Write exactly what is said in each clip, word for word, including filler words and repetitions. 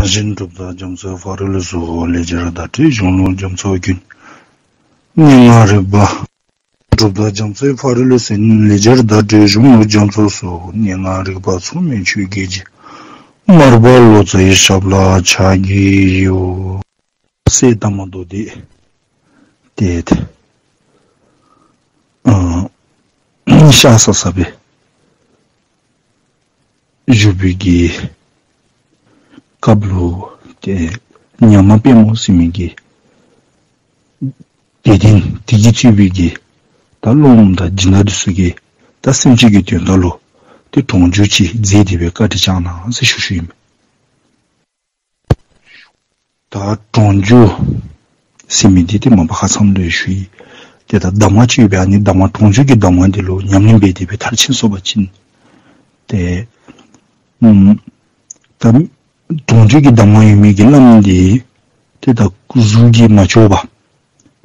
བཞིན་གྲུབ་མཐའ་རྒྱ་མཚོའི་ཕ་རོལ་སོགས། ལེགས་སྦྱར་བརྡ་སྤྲོད་གཞུང་ལུགས་རྒྱ་མཚོ་རྒྱུན། སྙན་ངག་རིག་པ། གྲུབ་མཐའ་རྒྱ་མཚོའི་ཕ་རོལ་ཟིན། ལེགས་སྦྱར་བརྡ་སྤྲོད་གཞུང་ལུགས་རྒྱ་མཚོ་སོགས། སྙན་ངག་རིག་པ་མཚུངས་མེད་ཆོས་བརྒྱད་ཀྱི། མར་པ་ལོ་ཙཱའི་ཞབས་ལ་ཕྱག་བགྱིའོ། སྲས་དར་མ་མདོ་སྡེ་ཏེ་ཏེ་ཨ་ཤ་ཟ་ས་སྦེ་བཞུགས་པའི་གི་སྐབས་ལུ་ཏེ་ཉ་མ་དཔལ་མོ་ཟེར་མི་གི་དད་ལྡན་དེ་གིས་གཙོས་པའི་གི་ད་སློབ་མ་དང་སྦྱིན་བདག་འདི་ཚུ་གིས་ད་སེམས་ཅན་གྱི་དོན་དག་ལུ་ཏེ་གྲོང་འཇུག་ཅིག་མཛད་དེ་སྦེ་བཀའ་དྲིན་བསྐྱངས་གནང་ཟེར་ཞུ་ཞུཝ་ཨིན་མས། ད་གྲོང་འཇུག་ཟེར་མི་འདི་ཏེ་མ་པ་ཁ་ཙ་ལུ་ཡང་ཞུ་ཡི། ཏེ་ད་གདམས་ངག་ཅིག་ཡོད་པས། ཨ་ནི་གདམས་ངག་གྲོང་འཇུག་གི་གདམས་ངག་འདི་ལུ་ཉམས་ལེན་འབད་དེ་སྦེ་མཐར་ཕྱིན་སོང་པ་ཅིན་ཏེ་ཨམ་ད་གྲོང་འཇུག་གི་གདམས་ངག་ཡོད་མི་གི་བླམ་འདི་ཏེ་ད་གཟུགས་ཀྱིས་མ་ལྕོགས་པར་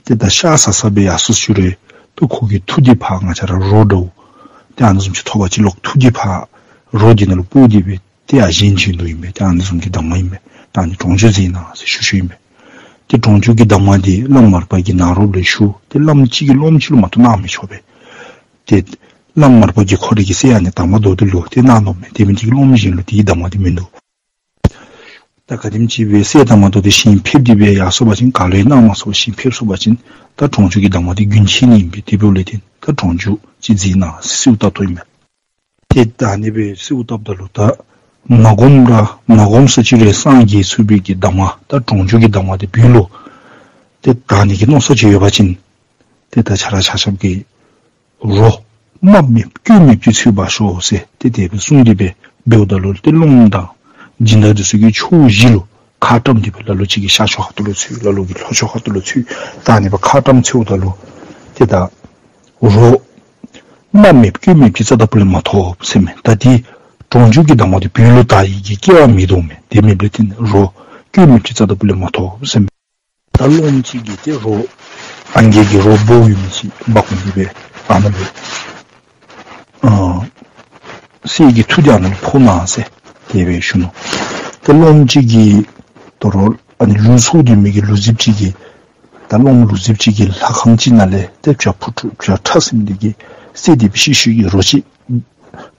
ཏེ་ད་ཤ་ཟ་ས་སྦེ་ཡར་སོང་ཞུ་རུང་ཏེ་ཁོ་གི་མཐུ་འདི་ཕར་ང་བཅས་ར་རོ་འདྲཝ་ཏེ་ཨ་ནི་བཟུམ་ཅིག་ཐོབ་པ་ཅིན་ལོག་མཐུ་འདི་ཕར་རོ་འདི་ནང་ལུ་སྤོ་སྟེ་སྦེ་ཏེ་ཡར་བཞེངས་བཞེངས་དོ་ཨིན་པས། ཏེ་ཨ་ནི་བཟུམ་གྱི་གདམས་ངག་ཨིན་པས། ད་ཨ་ནི་གྲོང་འཇུག་མཛད་གནང་ཟེར་ཞུ་ཞུཝ་ཨིན་པས། ཏེ་གྲོང་འཇུག་གི་གདམས་ངག་འདི་བླམ་མར་པ་གིས་གནང་རོགསཔ་ལས་ཞུ། ཏེ་བླམ་གཅིག་གིས་སློབ་མ་གཅིག་ལུ་མ་གཏོགས་གནང་མི་ཆོག་པས། ཏེ་བླམ་མར་པ་གིས་ཁོ་རའི་གི་སྲས་ཨ་ནི་དར་མ་མདོ་སྡེ་ལུ་ཏེ་གནང་ནུག་མས། དེ་འབད་ནི་འདི་གིས་སློབ་མ་གཞན་ལུ་དེའི་གདམས་ངག་འདི་མིན་འདུག། ད་ག་དེམ་ཅིག་སྦེ་སྲས་དར་མ་མདོ་སྡེ་ཞིང་ཕེབས་ཏེ་སྦེ་ཡར་སོང་པ་ཅིན་ག་ལུ་ཡང་གནང་མ་ཚུགས་པར་ཞིང་ཕེབས་སོང་པ་ཅིན་ད་གྲོང་འཇུག་གི་གདམས་ངག་འདི་རྒྱུན་ཆད་ནི་ཨིན་པས། དེ་འབདཝ་ལས་བརྟེན་ད་གྲོང་འཇུག་ཅིག་མཛད་གནང་ཟེར་གསོལཝ་བཏབ་དོ་ཨིན་མས། ཏེ་ད་ཨ་ནི་སྦེ་གསོལཝ་བཏབ་ད་ལུ་ད་མ་སྒོམ་ར་མ་སྒོམ་ས་ཅིག་རུང་སངས་རྒྱས་ཚུགས་པའི་གི་གདམས་ངག་ད་གྲོང་འཇུག་གི་གདམས་ངག་འདི་བོད་ལུ་ཏེ་དར་ནི་གི་མནོ་བསམ་ཅིག་ཡོད་པ་ཅིན་ཏེ་ད་ཆ་ར་ཆ་ཁྱབ་ཀྱིས་རོ་རྨགཔ་མེདཔ་སྐྱོན་མེདཔ་ཅིག་འཚོལ་འབག་ཤོག་ཟེར་ཏེ་དེ་སྦེ་གསུངས་ཏེ་སྦེ་འབདཝ་ད་ལུ་ཏེ་སློབ་མ་དང་སྦྱིན་བདག་འདི་ཚུ་གིས་ཕྱོགས་བཞི་ལུ་ཁ་བཀྲམ་སྟེ་སྦེ་ལ་ལུ་ཅིག་གིས་ཤར་ཕྱོགས་ཁ་ཐུག་ལུ་འཚོལ། ལ་ལུ་གིས་ལྷོ་ཕྱོགས་ཁ་ཐུག་ལུ་འཚོལ། ད་ཨ་ནི་སྦེ་ཁ་བཀྲམ་འཚོལཝ་ད་ལུ་ཏེ་ད་རོ་རྨགཔ་མེདཔ་སྐྱོན་མེདཔ་ཅིག་རྩ་དང་པོ་ལས་མ་ཐོབ་ཟེར་མས། ད་འདི་གྲོང་འཇུག་གི་གདམས་ངག་འདི་བོད་ལུ་དར་ནི་གི་སྐལ་བ་མེད་དོ་མས། དེ་མེདཔ་ལས་བརྟེན་རོ་སྐྱོན་མེདཔ་ཅིག་རྩ་དང་པོ་ལས་མ་ཐོབ་ཟེར་མས། ད་སློབ་མ་ཅིག་གིས་ཏེ་རོ་ཨང་རྒས་ཀྱི་རོ་སྦོམ་ཡོད་མི་ཅིག་འབག་འོང་སྟེ་སྦེ་ཨ་ནཱ་ལུ་ཨ་སྲས་ཀྱི་མཐུ་འདི་ཨ་ནཱ་ལུ་ཕོག་གནང་ཟེར་དེ་སྦེ་ཞུ་ནུག། ཏེ་སློབ་མ་ཅིག་གིས་དོ་རུང་ཨ་ནི་ལུག་འཚོ་སྡོད་མི་གི་ལུག་རྫིཔ་ཅིག་གིས་ད་སློབ་མ་ལུག་རྫིཔ་ཅིག་གིས་ལྷ་ཁང་ཅིག་ནང་ལས་ཏེ་བྱ་ཕུར་ཁྲོད་བྱ་ཁྲ་ཟེར་མི་འདི་གིས་བསད་དེ་སྦེ་ཤི་ཤི་གི་རོ་ཅིག་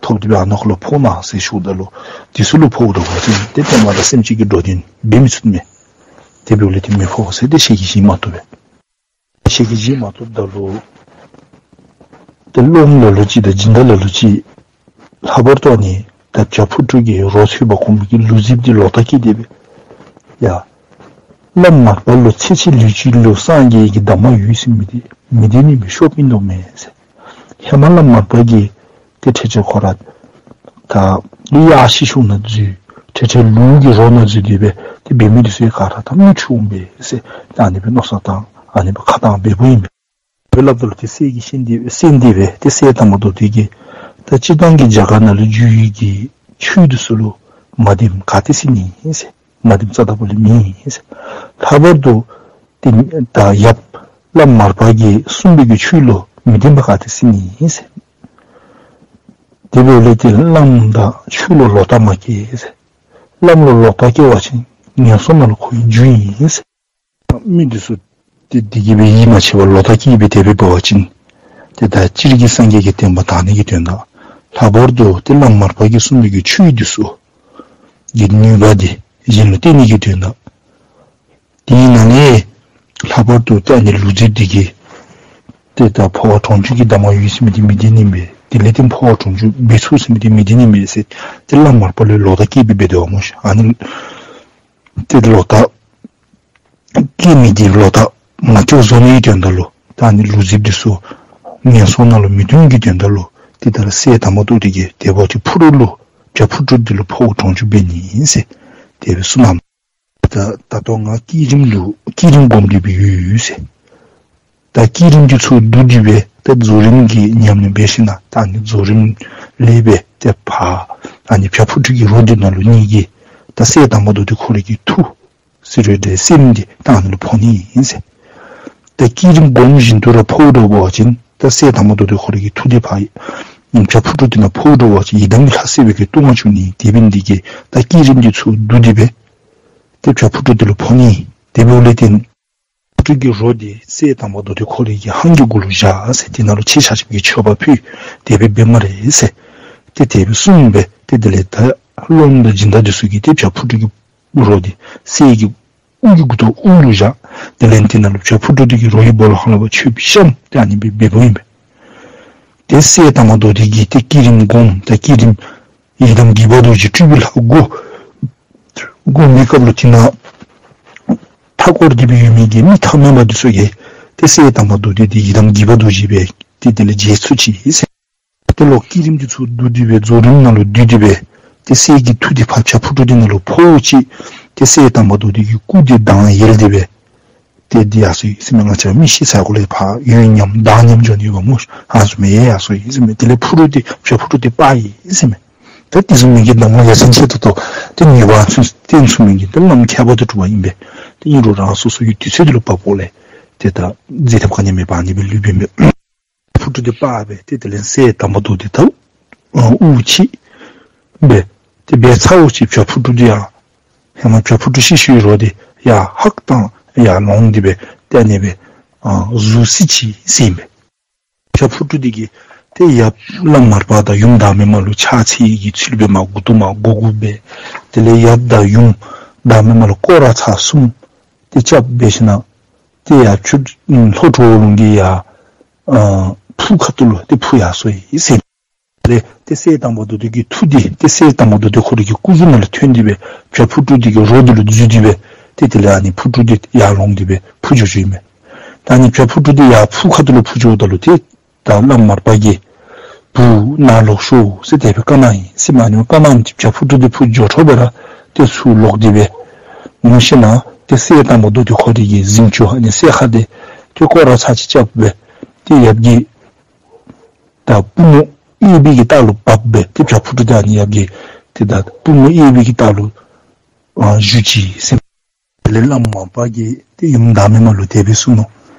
ཐོབ་སྟེ་སྦེ་ཨ་ནཱ་ཁོ་ལུ་ཕོག་གནང་ཟེར་ཞུཝ་ད་ལུ་འདི་ཚུ་ལུ་ཕོག་འགྱོ་བ་ཅིན་ཏེ་ཏེ་མ་ད་སེམས་ཅན་གྱི་འགྲོ་དོན་འབད་མི་ཚུགས་མས། དེ་འབདཝ་ལས་ཏེ་མི་ཕོག་ཟེར་ཏེ་ཞལ་གྱིས་བཞེས་མ་བཏུབ་པས། ཞལ་གྱིས་བཞེས་མ་བཏུབ་ད་ལུ་ཏེ་སློབ་མ་ལ་ལུ་ཅིག་དང་སྦྱིན་བདག་ལ་ལུ་ཅིག་ལྷག་པར་དུ་ཨ་ནི་ད་བྱ་ཕུར་ཁྲོད་ཀྱི་རོ་འཚོལ་འབག་འོང་མི་གི་ལུག་རྫིཔ་འདི་ལོག་ལྟ་སྐྱེས་ཏེ་སྦེ་ཡ་བླམ་མར་པ་ལུ་ཚེ་གཅིག་ལུས་གཅིག་ལུ་སངས་རྒྱས་ཀྱི་གདམས་ངག་ཡོད་ཟེར་མི་འདི་མི་བདེན་ནི་སྦེ་ཤོབ་ཨིན་དོ་མས་ཟེར། ཧེ་མ་བླམ་མར་པ་གིས་ཏེ་ཁྲེ་ཁྲེ་ཁོ་ར་ད་ཡར་ཤི་ཤུལ་ནང་འཛུལ། ཁྲེ་ཁྲེ་ལུག་གི་རོ་ནང་འཛུལ་ཏེ་སྦེ་ཏེ་འབད་མི་འདི་ཚུ་ཡང་ག་ར་ད་མི་འཁྱུད་འོང་པས་ཟེར། ད་ཨ་ནི་སྦེ་མནོ་བསམ་བཏང་ཨ་ནི་སྦེ་ཁ་གདངས་འབདཝ་ཨིན་པས། སྦེ་སླབ་ད་ལུ་ཏེ་སྲས་ཀྱིས་ཤེས་ཏེ་སྦེ་ཤེས་ཏེ་སྦེ་ཏེ་སྲས་དར་མ་མདོ་སྡེ་གིས་ད་སྤྱིར་བཏང་གི་རྒྱ་གར་ནང་ལུ་རྒྱུད་ཡོད་ཀྱི་ཆོས་འདི་ཚུ་ལུ་མ་བདེནམ་ག་ཏེ་སྲིད་ནི་ཨིན་ཟེར། མ་བདེནམ་རྩ་དང་པོ་ལས་མེད་ཨིན་ཟེར། ལྷག་པར་དུ་ཏེ་ད་ཡབ་བླམ་མར་པ་གིས་གསུངས་པའི་གི་ཆོས་ལུ་མི་བདེན་པ་ག་ཏེ་སྲིད་ནི་ཨིན་ཟེར། དེ་འབདཝ་ལས་ཏེ་བླམ་དང་ཆོས་ལུ་ལོག་ལྟ་མ་སྐྱེ་ཟེར། བླམ་ལུ་ལོག་ལྟ་སྐྱེ་བ་ཅིན་ངན་སོང་ནང་ལུ་འཁོར་བའི་རྒྱུ་ཨིན་ཟེར། མི་འདི་ཚུ་ཏེ་དེ་གིས་སྦེ་ཡིད་མ་ཆེས་པར་ལོག་ལྟ་སྐྱེས་སྦེ་དེ་སྦེ་འབད་བ་ཅིན་ཏེ་ད་སྤྱིར་གྱི་སངས་རྒྱས་ཀྱི་བསྟན་པ་དར་ནི་གི་དོན་དག་ལྷག་པར་དུ་ཏེ་བླམ་མར་པ་གིས་གསུངས་པའི་གི་ཆོས་འདི་ཚུ་གི་ནུས་པ་འདི་གཞན་ལུ་བསྟན་ནི་གི་དོན་དག། དེ་ནང་ལས་ལྷག་པར་དུ་ཏེ་ཨ་ནི་ལུག་རྫིཔ་འདི་གིས་ཏེ་ད་འཕོ་བ་གྲོང་འཇུག་གི་གདམས་ངག་ཡོད་ཟེར་མི་འདི་མི་བདེན་ཨིན་པས། དེ་ལས་ཏེ་འཕོ་བ་གྲོང་འཇུག་འབད་ཚུགས་ཟེར་མི་འདི་མི་བདེན་ཨིན་པས་ཟེར་ཏེ་བླམ་མར་པ་ལུ་ལོག་ལྟ་སྐྱེས་སྦེ་འབད་དོ་བ་སྨོ་ཤིག། ཨ་ནི་ཏེ་ལོག་ལྟ་སྐྱེ་མི་འདི་ལོག་ལྟ་མ་སྐྱེཝ་བཟོ་ནི་གི་དོན་དག་ལུ་ད་ཨ་ནི་ལུག་རྫིཔ་འདི་ཚུ་ངན་སོང་ནང་ལུ་མི་ལྟུང་གི་དོན་དག་ལུ་ཏེ་ད་ར་སྲས་དར་མ་མདོ་སྡེ་གིས་དེ་འབདཝ་ཅིན་ཕུག་རོན་ལུ་བྱ་ཕུར་ཁྲོད་འདི་ལུ་འཕོ་བ་གྲོང་འཇུག་འབད་ནི་ཨིན་ཟེར་དེ་སྦེ་གསུངས་གནང་། ད་ད་ལྟོ་ང་བསྐྱེད་རིམ་ལུ་བསྐྱེད་རིམ་སྒོམ་སྟེ་སྦེ་ཡོད་ཟེར། ད་བསྐྱེད་རིམ་འདི་ཚུ་བསྡུ་སྟེ་སྦེ་ད་རྫོགས་རིམ་གྱི་ཉམས་ལེན་འབད་ཞིནམ་ད་ཨ་ནི་རྫོགས་རིམ་ལས་སྦེ་ཏེ་ཕར་ཨ་ནི་བྱ་ཕུར་ཁྲོད་ཀྱི་རོ་འདི་ནང་ལུ་ནི་གི་ད་སྲས་དར་མ་མདོ་སྡེ་ཁོ་རའི་གི་མཐུ་ཟེར་རུང་འདྲ་སེམས་འདི་ད་ཨ་ནི་ལུ་ཕོག་ནི་ཨིན་ཟེར། ད་བསྐྱེད་རིམ་སྒོམ་བཞིན་དུ་ར་འཕོ་འགྱོ་བ་ཅིན་ད་སྲས་དར་མ་མདོ་སྡེ་ཁོ་རའི་གི་མཐུ་འདི་ཕར་བྱ་ཕུར་ཁྲོད་འདི་ནང་འཕོ་འགྱོ་བ་ཅིན་ཡི་དམ་གྱི་ལྷ་བསད་པའི་གི་ལྟུང་བ་བྱུང་ནི། དེ་འབད་ནི་འདི་གིས་ད་བསྐྱེད་རིམ་འདི་ཚུ་བསྡུ་སྟེ་སྦེ་ ཏེ་བྱ་ཕུད་དཀྲོལ་འདི་ལུ་ཕོག་ནི། དེ་འབདཝ་ལས་ཏེ་ཕུད་དཀྲོལ་གྱི་རོ་འདི་སྲས་དར་མ་མདོ་སྡེ་ཁོ་རའི་གི་ཧང་གི་གུ་ལུ་བཞག་ཟེར། དེ་ནང་ལུ་ཁྱེད་ཆ་ཁྱབ་ཀྱིས་མཆོད་པ་ཕུལ། དེ་སྦེ་འབད་སྨ་རེ་ཟེར། ཏེ་དེ་སྦེ་གསུངས་པས། ཏེ་དེ་ལས་ད་སློབམ་དང་སྦྱིན་བདག་འདི་ཚུ་གིས་ཏེ་བྱ་ཕུད་དཀྲོལ་གྱི་རོ་འདི་སྲས་ཀྱི་དབུ་གི་མགུ་ཏོ་དབུ་ལུ་བཞག། དེ་ལས་དེ་ནང་ལུ་བྱ་ཕུད་དཀྲོལ་འདི་གི་རོ་ཡི་སྦོ་ལོགས་ཁ་ལས་ཕར་མཆོད་པ་བཤམས། ཏེ་ཨ་ནི་སྦེ་འབདཝ་ཨིན་པས། ཏེ་སྲས་དར་མ་མདོ་སྡེ་གིས་ཏེ་བསྐྱེད་རིམ་བསྒོམ། ཏེ་བསྐྱེད་རིམ་ཡི་དམ་དགྱེས་པ་རྡོ་རྗེ་སྤྲུལ་པའི་ལྷ་བསྒོམ། བསྒོམ་པའི་སྐབས་ལུ་དེ་ནང་མཐའ་བསྐོར་ཏེ་སྦེ་ཡོད་མི་གི་མི་ཐ་མལ་པ་འདི་ཚུ་གིས་ཏེ་སྲས་དར་མ་མདོ་སྡེ་འདི་ཡི་དམ་དགྱེས་པ་རྡོ་རྗེ་སྦེ་ཏེ་དེ་ལས་མཇལ་ཚུགས་ཅི་ཟེར། ཏེ་ལོག་བསྐྱེད་རིམ་འདི་ཚུ་བསྡུ་སྟེ་སྦེ་རྫོགས་རིམ་ནང་ལུ་བསྡུས་ཏེ་སྦེ་ཏེ་སྲས་ཀྱི་ཐུགས་འདི་ཕར་བྱ་ཕུད་དཀྲོལ་འདི་ནང་ལུ་ཕོགཔ་ཅིག། ཏེ་སྲས་དར་མ་མདོ་སྡེ་གི་སྐུ་འདི་མདངས་ཡལ་ཏེ་སྦེ་ཏེ་འདི་ཡར་སོ་ཡི་ཟེར་མས། ང་བཅས་མི་ཤི་ཚར་གོ་ལས་ཕར་འོད་ཉམས་མདངས་ཉམས་འགྱོ་ནི་ཡོདཔ་སྨོ། ཨ་ནི་བཟུམ་སྦེ་ཡར་སོ་ཡི་ཟེར་མས། དེ་ལས་ཕུད་དཀྲོལ་འདི་བྱ་ཕུད་དཀྲོལ་འདི་སྤར་ཡི་ཟེར་མས། ད་དེ་བཟུམ་མའི་གི་གདམས་ངག་ཡ་མཚན་ཆེ་ཏོག་ཏོ་ཏེ་ནུས་པ་ཚུ་བསྟན་ཚུགས་མི་གི་ཏེ་བླམ་མཁས་པ་དེ་གྲུབ་པ་ཨིན་པས། ཏེ་ཨིན་རུང་རང་སོ་སོ་གི་དུས་ཚོད་འདི་ལུ་བབ་པ་ལས་ཏེ་ད་མཛད་ཐབས་ག་ནི་མེད་པར་ཨ་ནི་སྦེ་ལུས་པའི་མས། ཕུད་དཀྲོལ་འདི་སྤར་སྦེ་ཏེ་དེ་ལས་སྲས་དར་མ་མདོ་སྡེ་ད་ཨ་དབུགས་ཆད་སྦེ་ཏེ་འབད་ཚརཝ་ཅིག་བྱ་ཕུད་དཀྲོལ་འདི་ཡང་ཧེ་མ་བྱ་ཕུད་དཀྲོལ་ཤི་ཤི་བའི་རོ་འདི་ཡར་ཧག་བཏང་ཡར་ལོང་སྟེ་སྦེ་ཏེ་ཨ་ནི་སྦེ་ཨ་ཟུག་སི་ཅི་ཟེར་ཨིན་པས། བྱ་ཕུད་དཀྲོལ་འདི་གིས་ཏེ་ཡབ་བླམ་མར་པ་དང་ཡུམ་བདག་མེད་མ་ལུ་ཕྱག་འཚལ་ཡི་གི་ཚུལ་སྦེ་མར་མགུ་ཏོ་མར་མགུ་སྒུར་སྦེ་དེ་ལས་ཡབ་དང་ཡུམ་བདག་མེད་མ་ལུ་སྐོར་ར་ཚར་གསུམ་ཏེ་རྐྱབ་སྦེ་ཞིནམ་ལས་ཏེ་ཡར་ཆུ་ལྷོ་གྲོ་བོ་ལུང་གི་ཡར་ཨ་ཕུ་ཁ་ཐུག་ལུ་ཏེ་འཕུར་ཡར་སོ་ཡི་ཟེར། ལས་ཏེ་སྲས་དར་མ་མདོ་སྡེ་གི་ཐུགས་འདི་ཏེ་སྲས་དར་མ་མདོ་སྡེ་ཁོ་རའི་གི་སྐུ་གཟུགས་ནང་ལུ་ཐོན་ཏེ་སྦེ་བྱ་ཕུད་དཀྲོལ་འདི་གི་རོ་འདི་ལུ་འཛུལ་ཏེ་སྦེ་ཏེ་དེ་ལས་ཨ་ནི་ཕུད་དཀྲོལ་འདི་ཡར་ལོང་སྟེ་སྦེ་འཕུར་འགྱོ་འགྱོཝ་ཨིན་མས། ད་ཨ་ནི་བྱ་ཕུད་དཀྲོལ་འདི་ཡར་ཕུ་ཁ་ཐུག་ལུ་འཕུར་འགྱོཝ་ད་ལུ་ཏེ་ད་བླམ་མར་པ་གིས་བུ་ནཱ་ལོག་ཤོག་ཟེར་དེ་སྦེ་བཀའ་གནང་ཡི་ཟེར་མས། ཨ་ནི་བཀའ་གནངམ་ཅིག་བྱ་ཕུད་དཀྲོལ་འདི་འཕུར་འགྱོ་འཕྲོ་སྦེ་ར་ཏེ་ཚུར་ལོག་སྟེ་སྦེ་འོང་ཞིནམ་ལས་ཏེ་སྲས་དར་མ་མདོ་སྡེ་ཁོ་རའི་གི་གཟིམ་ཅུང་ཨ་ནི་སྲས་མཁར་འདི་ཏེ་སྐོར་ར་ཚར་གཅིག་རྐྱབ་སྦེ་ཏེ་ཡབ་ཀྱི་ད་པུས་མོ་གཡས་པའི་གི་ལྟག་ལུ་བབས་སྦེ་ཏེ་བྱ་ཕུད་དཀྲོལ་འདི་ཨ་ནི་ཡབ་ཀྱི་ཏེ་ད་པུས་མོ་གཡས་པའི་གི་ལྟག་ལུ་ཨ་བཞུགས་ཅི་ཟེར་མས། དེ་ལས་བླམ་མར་པ་གིས་ཏེ་ཡུམ་བདག་མེད་མ་ལུ་དེ་སྦེ་གསུངས་ནུག།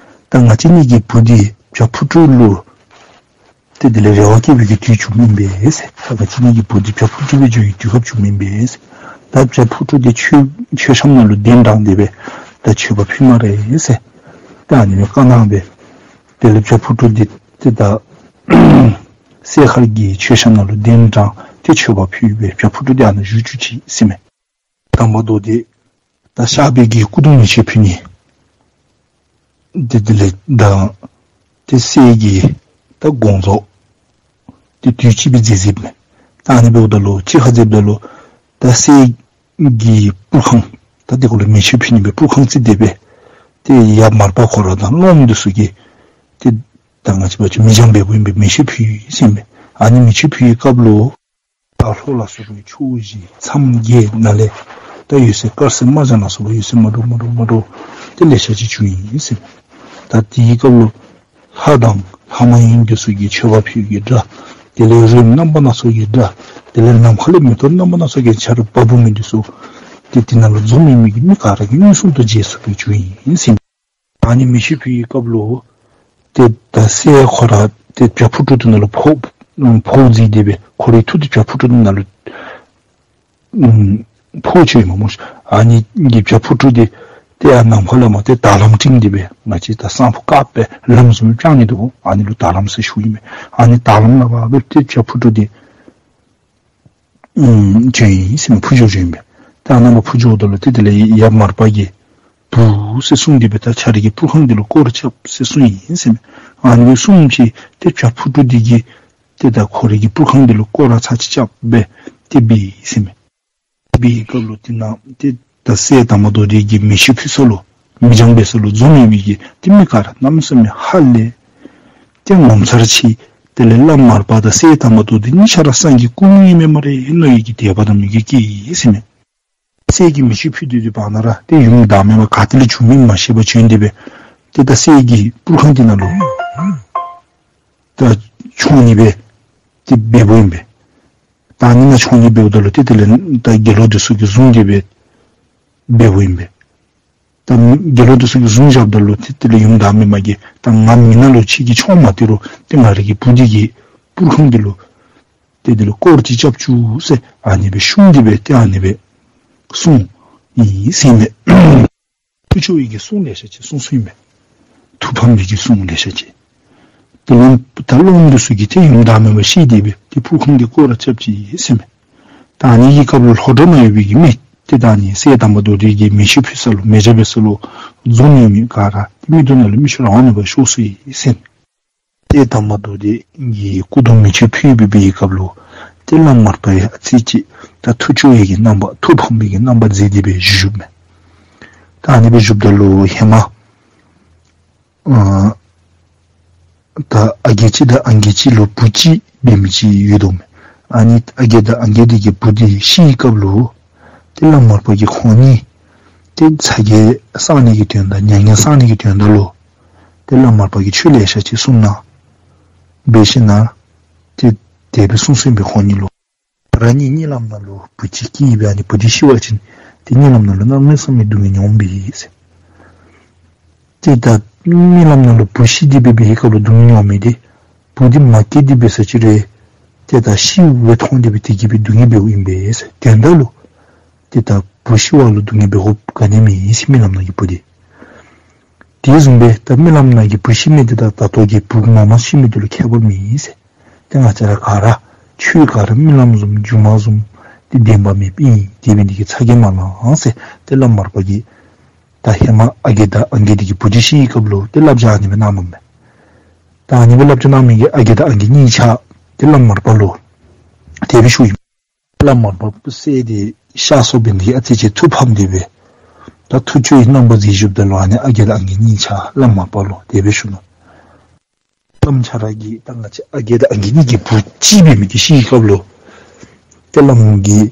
ད་ང་བཅས་གཉིས་ཀྱི་བུ་འདི་བྱ་ཕུད་དཀྲོལ་ལུ་ཏེ་དེ་ལས་རེ་བ་བསྐྱེད་པའི་གི་དུས་བྱུངམ་ཨིན་པས་ཟེར། ད་ང་བཅས་གཉིས་ཀྱི་བུ་འདི་བྱ་ཕུད་དཀྲོལ་སྦེ་འགྱོ་བའི་དུས་སྐབས་བྱུངམ་ཨིན་པས་ཟེར། ད་བྱ་ཕུད་དཀྲོལ་འདི་མཆོད་མཆོད་བཤམས་ནང་ལུ་གདན་དྲངས་ཏེ་སྦེ་ད་མཆོད་པ་ཕུལ་སྨ་རེ་ཟེར། ད་ཨ་ནི་སྦེ་བཀའ་གནང་སྦེ་དེ་ལས་བྱ་ཕུད་དཀྲོལ་འདི་ཏེ་ད་སྲས་མཁར་གྱི་མཆོད་བཤམས་ནང་ལུ་གདན་དྲངས་ཏེ་མཆོད་པ་ཕུལ་སྦེ་བྱ་ཕུད་དཀྲོལ་འདི་ཨ་ནཱ་བཞུགས་བཅུག་ཅི་ཟེར་མས། དར་མ་མདོ་སྡེ་ད་གཤགས་པའི་གི་སྐུ་གདུང་མེ་མཆོད་ཕུལ་ནི། ཏེ་དེ་ལས་ད་ཏེ་སྲས་ཀྱི་ད་དགོངས་རྫོགས་ཏེ་དུས་གཅིག་སྦེ་མཛད་མཛདཔ་མས། ད་ཨ་ནི་འབདཝ་ད་ལུ་གཅིག་ཁར་མཛདཔ་ད་ལུ་ད་སྲས་ཀྱི་པུར་ཁང་ད་དེ་ཁར་ལུ་མེ་མཆོད་ཕུལ་ནི་སྦེ་པུར་ཁང་བརྩིགས་ཏེ་སྦེ་ཏེ་ཡབ་མར་པ་ཁོ་ར་དང་སློབམ་འདི་ཚུ་གིས་ཏེ་ད་ང་བཅས་འབད་བ་ཅིན་མེ་སྦྱང་འབདཝ་ཨིན་པས། མེ་མཆོད་ཕུལ་ཡི་ཟེར་མས། ཨ་ནི་མེ་མཆོད་ཕུལ་བའི་སྐབས་ལུ་ད་ལྷོ་ལ་སོགས་པའི་ཕྱོགས་བཞི་མཚམས་བརྒྱད་ནང་ལས་ད་འོད་ཟེར་དཀར་སེར་དམར་ལྗང་ལ་སོགས་པ་འོད་ཟེར་མ་འདྲཝ་མ་འདྲཝ་མ་འདྲཝ་ཏེ་ལེ་ཤ་ཅིག་བྱུང་ཡི་ཟེར་མས། ད་དེའི་སྐབས་ལུ་ལྷ་དང་ལྷ་མ་ཡིན་འདི་ཚུ་གིས་མཆོད་པ་ཕུལ་བའི་སྒྲ། དེ་ལས་རོལམ་རྣམ་པ་སྣ་ཚོགས་ཀྱི་སྒྲ། དེ་ལས་ནམ་མཁའ་ལས་མེ་ཏོག་རྣམ་པ་སྣ་ཚོགས་ཀྱི་ཆརཔ་འབབ་མི་འདི་ཚུ་ཏེ་དེ་ནང་ལུ་འཛོམས་ཡོད་མི་གི་མི་ག་ར་གིས་མངོན་སུམ་དུ་མཇལ་ཚུགས་པའི་བྱུང་ཡི་ཟེར་མས། ཨ་ནི་མེ་མཆོད་ཕུལ་བའི་སྐབས་ལུ་ཏེ་ད་སྲས་ཁོ་ར་ཏེ་བྱ་ཕུད་དཀྲོལ་འདི་ནང་ལུ་ཕོག་ཕོག་འཛུལ་ཏེ་སྦེ་ཁོ་རའི་ཐུགས་འདི་བྱ་ཕུད་དཀྲོལ་འདི་ནང་ལུ་ཕོག་ཅི་ཨིན་མས་སྨོ། ཨ་ནི་གི་བྱ་ཕུད་དཀྲོལ་འདི་ཏེ་ཨ་ནམ་མཁའ་ལས་མར་ཏེ་དར་ལམ་སྤྲིང་སྟེ་སྦེ་ང་བཅས་ད་སང་ཕོད་དཀརཔོ་སྦེ་ལམ་བཟུམ་སྤྲང་ནི་འདུག། ཨ་ནི་ལུ་དར་ལམ་ཟེར་ཞུཝ་ཨིན་མས། ཨ་ནི་དར་ལམ་ནང་ཕར་སྦེ་ཏེ་བྱ་ཕུད་དཀྲོལ་འདི་ཨུམ་བྱོན་ཡི་ཟེར་མས། འཕུར་འགྱོ་བྱོནམ་ཨིན་པས། ད་ཨ་ནཱ་ཕར་འཕུར་འགྱོཝ་ད་ལུ་ཏེ་དེ་ལས་ཡབ་མར་པ་གིས་བུ་ཟེར་གསུངས་ཏེ་སྦེ་ད་ཁྱོད་རའི་གི་པུར་ཁང་འདི་ལུ་སྐོར་ར་རྐྱབ་ཟེར་གསུངས་ཡི་ཟེར་མས། ཨ་ནི་སྦེ་གསུངསམ་ཅིག་ཏེ་བྱ་ཕུད་དཀྲོལ་འདི་གིས་ཏེ་ད་ཁོ་རའི་གི་པུར་ཁང་འདི་ལུ་སྐོར་ར་ཚར་གཅིག་རྐྱབ་སྦེ་ཏེ་འབད་ཡི་ཟེར་མས། འབད་བའི་སྐབས་ལུ་དེ་ནང་ཏེ་ད་སྲས་དར་མ་མདོ་སྡེ་གིས་མེ་མཆོད་ཕུལ་ས་ལུ་མེ་སྦྱང་འབད་ས་ལུ་འཛོམས་ཡོད་མི་གི་ཏེ་མི་ག་ར་གནམ་མེད་ས་མེད་ཧ་ལས་ཏེ་ངོ་མཚར་ཆེ། དེ་ལས་བླམ་མར་པ་དང་སྲས་དར་མ་མདོ་སྡེ་གཉིས་ཆ་ར་སངས་རྒྱས་སྐུ་དངོས་ཨིན་མས་སྨ་རེ་མནོ་བའི་གི་དད་པ་དང་མོས་གུས་སྐྱེས་ཡི་ཟེར་མས། སྲས་ཀྱིས་མེ་མཆོད་ཕུལ་སྡོད་པའི་བར་ན་ར་ཏེ་ཡུམ་བདག་མེད་མ་ག་ཏེ་ལས་བྱུང་མིན་མ་ཤེས་པར་བྱོན་ཏེ་སྦེ་ཏེ་ད་སྲས་ཀྱི་པུར་ཁང་འདི་ནང་ལུ་ད་མཆོང་ནི་སྦེ་ཏེ་འབདཝ་ཨིན་པས། ད་ཨ་ནི་ནང་མཆོང་ནི་འབདཝ་ད་ལུ་ཏེ་དེ་ལས་ད་དགེ་སློང་འདི་ཚུ་གིས་བཟུང་སྟེ་སྦེ་འབདཝ་ཨིན་པས། ད་དགེ་སློང་འདི་ཚུ་གིས་བཟུང་བཞགཔ་ད་ལུ་ཏེ་དེ་ལས་ཡུམ་བདག་མེད་མ་གིས་ད་ང་མེ་ནང་ལུ་ཁྱོད་ཀྱིས་མཆོང་མ་སྟེར་རུང་ཏེ་ང་རའི་གི་བུ་འདི་གི་པུར་ཁང་འདི་ལུ་ཏེ་དེ་ལུ་སྐོར་ཅིག་རྐྱབ་བཅུག་ཟེར་ཨ་ནི་སྦེ་ཞུ་སྟེ་སྦེ་ཏེ་ཨ་ནི་སྦེ་གསུངས། ཨིན་ཟེར་མས། ཐུགས་མཆོག་ཡི་གི་གསུང་ལེ་ཤ་ཅིག་གསུངས་གསུངསམ་མས། ཐུགས་ཕམ་པའི་གི་གསུང་ལེ་ཤ་ཅིག། ཏེ་སློབ་ད་སློབམ་འདི་ཚུ་གིས་ཏེ་ཡུམ་བདག་མེད་པ་ཤི་སྟེ་སྦེ་ཏེ་ཕུག་ཁུངས་འདི་བརྐོ་ར་རྐྱབ་ཅི་ཟེར་མས། ད་ཨ་ནི་གི་སྐབས་ལུ་ལྷོ་བྲག་ནང་ཡོད་པའི་གི་མི་ཏེ་ད་ཨ་ནི་སྲས་དར་མ་མདོ་སྡེ་གིས་མེ་མཆོད་ཕུལ་ས་ལུ་མེ་སྦྱིན་ཕུལ་ས་ལུ་འཛོམས་ཡོད་མི་ག་ར་ཏེ་མིག་ཏོ་ནང་ལུ་མིག་ཆུ་རང་ནེ་སྦེ་ཤོར་སོ་ཡི་ཟེར་མས། ཏེ་དར་མ་མདོ་སྡེ་གི་སྐུ་གདུང་མེ་མཆོད་ཕུལ་བའི་སྐབས་ལུ་ཏེ་བླམ་མར་པ་ཡང་ཨ་ཙི་ཅིག་ད་ཐུགས་སྐྱོ་བའི་གི་རྣམ་པ་ཐུགས་ཕམ་པའི་གི་རྣམ་པ་མཛད་དེ་སྦེ་བཞུགས་བཞུགསཔ་མས། ད་ཨ་ནི་སྦེ་བཞུགསཔ་ད་ལུ་ཧེ་མ་ཨ་ད་ཨ་རྒས་ཅིག་དང་ཨང་རྒས་ཅིག་ལུ་བུ་གཅིག་འབད་མི་ཅིག་ཡོད་དོ་མས། ཨ་ནི་ཨ་རྒས་དང་ཨང་རྒས་འདི་གི་བུ་འདི་ཤི་བའི་སྐབས་ལུ་ཏེ་བླམ་མར་པ་གིས་ཁོང་གཉིས་ཏེ་ཚ་གྱང་སངས་ནི་གི་དོན་དག་མྱ་ངན་སངས་ནི་གི་དོན་དག་ལུ་ཏེ་བླམ་མར་པ་གིས་ཆོས་ལེ་ཤ་ཅིག་གསུངས་གནང་། འབད་ཞིནམ་ཏེ་དེ་སྦེ་གསུངས་གསུངསམ་མས། ཁོང་གཉིས་ལུ་རང་ཉིད་གཉིད་ལམ་ནང་ལུ་བུ་གཅིག་སྐྱེས་སྦེ་ཨ་ནི་བུ་འདི་ཤི་བ་ཅིན་ཏེ་གཉིད་ལམ་ནང་ལུ་གནམ་མེད་ས་མེད་སྡུག་བསྔལ་མྱོངམ་མས་ཟེར། ཏེ་ད་གཉིད་ལམ་ནང་ལུ་བུ་ཤི་སྟེ་སྦེ་འབད་བའི་སྐབས་ལུ་སྡུག་བསྔལ་མྱོང་མི་འདི་བུ་འདི་མ་སྐྱེས་ཏེ་འབད་ས་ཅིག་རུང་ཏེ་ད་ཤི་བ་མཐོང་སྟེ་སྦེ་དེ་གིས་སྦེ་སྡུག་བསྔལ་འབདཝ་ཨིན་པས་ཟེར། དོན་དག་ལུ་ཏེ་ད་བུ་ཤི་བ་ལུ་སྡུག་བསྔལ་འབད་དགོཔ་ག་ནི་མེད་ཟེར་གཉིད་ལམ་ནང་གི་བུ་འདི། དེ་བཟུམ་སྦེ་ད་རྨི་ལམ་ནང་གི་བུ་ཤི་མི་འདི་དང་ད་ལྟོ་གི་བུ་མ་མ་ཤི་མི་འདི་ལུ་ཁྱད་པར་མེད་ཟེར། ཏེ་ང་བཅས་ར་ག་ར་ཆོས་ག་ར་རྨི་ལམ་བཟུམ་སྒྱུ་མ་བཟུམ་ཏེ་བདེན་པ་མེདཔ་ཨིན། དེ་འབད་ནི་འདི་གིས་ཚ་གྱང་མ་ལང་ཟེར་ཏེ་བླམ་མར་པ་གིས་ད་ཧེ་མ་ཨ་རྒས་དང་ཨང་རྒས་འདི་གི་བུ་འདི་ཤི་བའི་སྐབས་ལུ་ཏེ་བསླབ་བྱ་ཨ་ནི་སྦེ་གནངམ་མས། ད་ཨ་ནི་སྦེ་བསླབ་བྱ་གནང་མི་གི་ཨ་རྒས་དང་ཨང་རྒས་གཉིས་ཆ་ཏེ་བླམ་མར་པ་ལུ་དེ་སྦེ་ཞུཝ་ཨིན། བླམ་མར་པ་སྲས་འདི་གཤགས་སོང་བའི་ནི་ཨ་ཙི་ཅིག་ཐུགས་ཕམ་སྟེ་སྦེ་ད་ཐུགས་སྐྱོ་བའི་རྣམ་པ་མཛད་བཞུགསཔ་ད་ལུ་ཨ་ནི་ཨ་རྒས་དང་ཨང་རྒས་གཉིས་ཆ་བླམ་མར་པ་ལུ་དེ་སྦེ་ཞུ་ནུག། བླམ་ཁྱོད་ར་གིས་ད་ང་བཅས་ཨ་རྒས་དང་ཨང་རྒས་གཉིས་ཀྱི་བུ་གཅིག་འབད་མི་འདི་ཤི་བའི་སྐབས་ལུ་ཏེ་བླམ་གིས་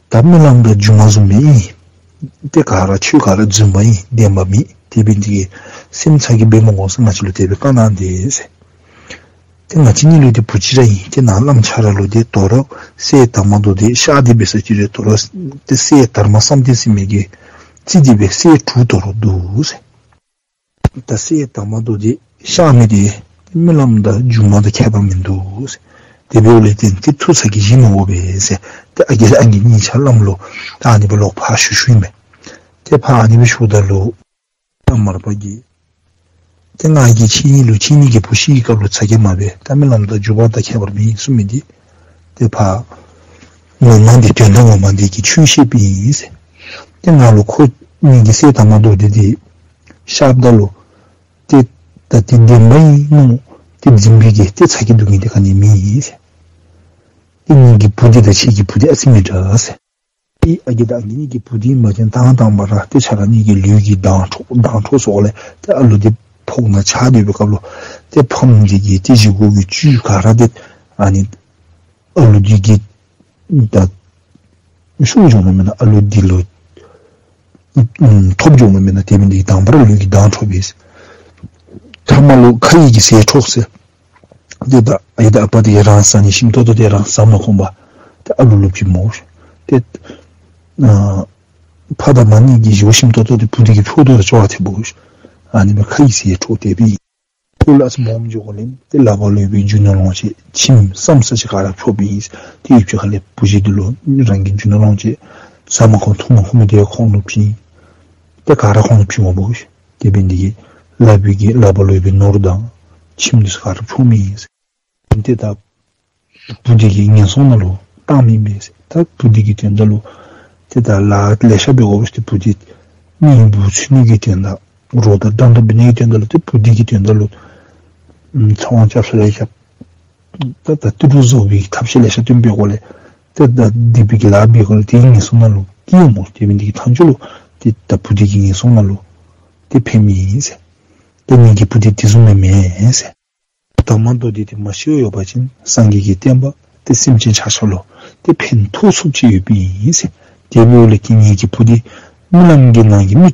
ད་རྨི་ལམ་དང་སྒྱུ་མ་བཟུམ་མའི་ཨིན། ཏེ་ག་ར་ཆོས་ག་ར་རྫུན་མ་ཨིན། བདེན་པ་མེད། དེ་འབད་ནི་འདི་གིས་སེམས་ཚ་གྱང་འབད་མི་དགོ་ཟེར་ང་བཅས་ལུ་དེ་སྦེ་བཀའ་གནང་དེས་ཟེར། ཏེ་ང་བཅས་གཉིས་ལུ་ཏེ་བུ་གཅིག་ར་ཨིན། ཏེ་ནཱ་བླམ་ཁྱོད་ར་ལུ་ཏེ་དོ་རུང་སྲས་དར་མ་མདོ་སྡེ་གཤགས་ཏེ་འབད་ས་ཅིག་རུང་དོ་རུང་ཏེ་སྲས་དར་མ་བསམ་གཏན་ཟེར་མི་གིས་རྩིས་ཏེ་སྦེ་སྲས་དྲུག་དོ་རུང་འདུག་ཟེར། ད་སྲས་དར་མ་མདོ་སྡེ་གཤགས་མི་འདི་རྨི་ལམ་དང་སྒྱུ་མ་དང་ཁྱད་པར་མིན་འདུག་ཟེར། དེ་འབདཝ་ལས་བརྟེན་ཏེ་ཐུགས་ཚ་གྱང་བཞེས་མི་དགོ་པས་ཟེར། ཏེ་ཨ་རྒས་ཨང་རྒས་གཉིས་ཆ་བླམ་ལུ་ད་ཨ་ནི་སྦེ་ལོག་ཕར་ཞུ་ཞུཝ་ཨིན་མས། ཏེ་ཕར་ཨ་ནི་སྦེ་ཞུཝ་ད་ལུ་བླམ་མར་པ་གིས་ཏེ་ང་གིས་ཁྱེད་གཉིས་ལུ་ཁྱེད་གཉིས་ཀྱི་བུ་ཤི་བའི་སྐབས་ལུ་ཚ་གྱང་མ་འབད། ད་རྨི་ལམ་དང་སྒྱུ་མ་དང་ཁྱད་པར་མེད་གསུངས་མི་འདི་ཏེ་ཕར་ངོ་མ་འདི་དོན་དག་ངོ་མ་འདི་གིས་ཆོས་བཤདཔ་ཨིན་ཟེར། ཏེ་ང་ལུ་ཁོ་ངེ་གི་སྲས་དར་མ་མདོ་སྡེ་འདི་གཤགསཔ་ད་ལུ་ཏེ་ད་ཏེ་བདེན་པ་ཨིན་མནོ་སྟེ་འཛིན་པའི་གི་ཏེ་ཚ་གྱང་སྡུག་བསྔལ་འདི་ག་ནི་མེད་ཟེར། ཏེ་ངེ་གི་བུ་འདི་དང་ཁྱེད་ཀྱི་བུ་འདི་ཨ་ཙི་མི་འདྲ་ཟེར། ཏེ་ཨ་རྒས་དང་ཨང་རྒས་གཉིས་ཀྱི་བུ་འདི་མ་གཞི་དང་དང་པ་ར་ཏེ་ཁྱོད་ར་གཉིས་ཀྱི་ལུས་ཀྱི་མདངས་འཕྲོག་མདངས་འཕྲོག་སོང་ལས་ཏེ་ཨ་ལུ་འདི་ཕོཝ་ནང་ཆགས་སྡོད་པའི་སྐབས་ལུ་ཏེ་ཕམ་འདི་གིས་ཏེ་བཞེས་སྒོ་གི་བཅུད་ག་ར་ཏེ་ཨ་ནི་ཨ་ལུ་འདི་གི་ད་ཤུགས་འབྱུང་ནི་མེན་ན། ཨ་ལུ་འདི་ལུ་ཨམ་ཐོབ་འབྱུང་ནི་མེན་ན། དེ་མིན་འདི་དང་པ་ར་ལུས་ཀྱི་མདངས་འཕྲོག་པས། ཐ་མ་ལུ་ཁ་ཡི་གི་ཟས་འཕྲོག་ཟེར། ཏེ་ད་ཨའི་དང་ཨ་པ་འདི་རང་བཟའ་ནི་ཞིམ་ཏོང་ཏོ་འདི་རང་བཟའ་མ་ཁོམ་པར་ཏེ་ཨ་ལུ་ལུ་བྱིན་མོ་ཤིག། ཏེ་ཨ་ཕ་དང་མ་གཉིས་ཀྱིས་ཞུ་ཞིམ་ཏོང་ཏོ་འདི་བུ་འདི་གིས་འཕྲོག་དོ་ར་ཅོག་ཐེབས་པོ་ཤིག། ཨ་ནི་སྦེ་ཁ་ཡི་ཟས་འཕྲོག་སྟེ་སྦེ་ཨིན། ཁོ་ལུ་ཨ་ཙི་སྦོམ་འགྱོཝ་ལས་ཏེ་ལག་པ་ལུ་ཡོད་པའི་རྒྱུ་ནོར་ལོངས་སྤྱོད་ཁྱིམ་ས་མཚམས་ཅིག་ག་ར་འཕྲོག་པའི་ཨིན། ཏེ་ཡུདཔ་ཅིག་ཁ་ལས་བུ་གཞི་འདི་ལུ་རང་གི་རྒྱུ་ནོར་ལོངས་སྤྱོད་བཟའ་མ་ཁོམ་འཐུང་མ་ཁོམ་མི་འདི་ཁོང་ལུ་བྱིན། ཏེ་ག་ར་ཁོང་ལུ་བྱིན་མོ་བོ་ཤིག། དེ་འབད་ནི་འདི་གིས་ལག་པའི་གི་ལག་པ་ལུ་ཡོད་པའི་ནོར་དང་ཁྱིམ་འདི་ཚུ་ག་ར་འཕྲོག་མི་ཨིན་ཟེར། ཏེ་ད་བུ་འདི་གི་ངན་སོང་ནང་ལུ་བཏང་མི་ཨིན་པས་ཟེར། ད་བུ་འདི་གི་དོན་དག་ལུ་ཏེ་ད་ལཱ་ལེ་ཤ་འབད་དགོ་པས་ཟེར། བུ་འདི་གཉེན་པོ་འཚོལ་ནི་གི་དོན་དག་རོགས་དང་འདྲན་འདྲ་འབད་ནི་གི་དོན་དག་ལུ་ཏེ་བུ་འདི་གི་དོན་དག་ལུ་ཨམ་ཚ་དབང་རྐྱབ་ས་ལེ་ཤ་ད་ད་ཏི་རུ་བཟོ་བའི་ཐབས་ཤེས་ལེ་ཤ་སྟོན་འབད་དགོ་ལས་ཏེ་ད་སྡིག་པའི་གི་ལཱ་འབད་དགོ་ལས་ཏེ་ངན་སོང་ནང་ལུ་སྐྱེ་འོང་མོ། དེ་འབད་ནི་འདི་གིས་ཐང་ཅོ་ལུ་ཏེ་ད་བུ་འདི་གི་ངན་སོང་ནང་ལུ་ཏེ་ཕན་མི་ཨིན་ཟེར། ཏེ་ངེ་གི་བུ་འདི་དེ་བཟུམ་མེན་མས་ཟེར། དར་མ་མདོ་སྡེ་འདི་མ་ཤིཝ་ཡོད་པ་ཅིན་སངས་རྒྱས་ཀྱི་བསྟན་པ་འདི་སེམས་ཅན་ཆ་ཁྱབ་ལུ་ཏེ་ཕན་ཐོགས་ཚུགསཔ་ཅིག་ཡོདཔ་ཨིན་ཟེར། དེ་འབདཝ་ལས་ཀྱི་ངེ་གི་བུ་འདི་རྨི་ལམ་གྱི་ནང་གི་མི་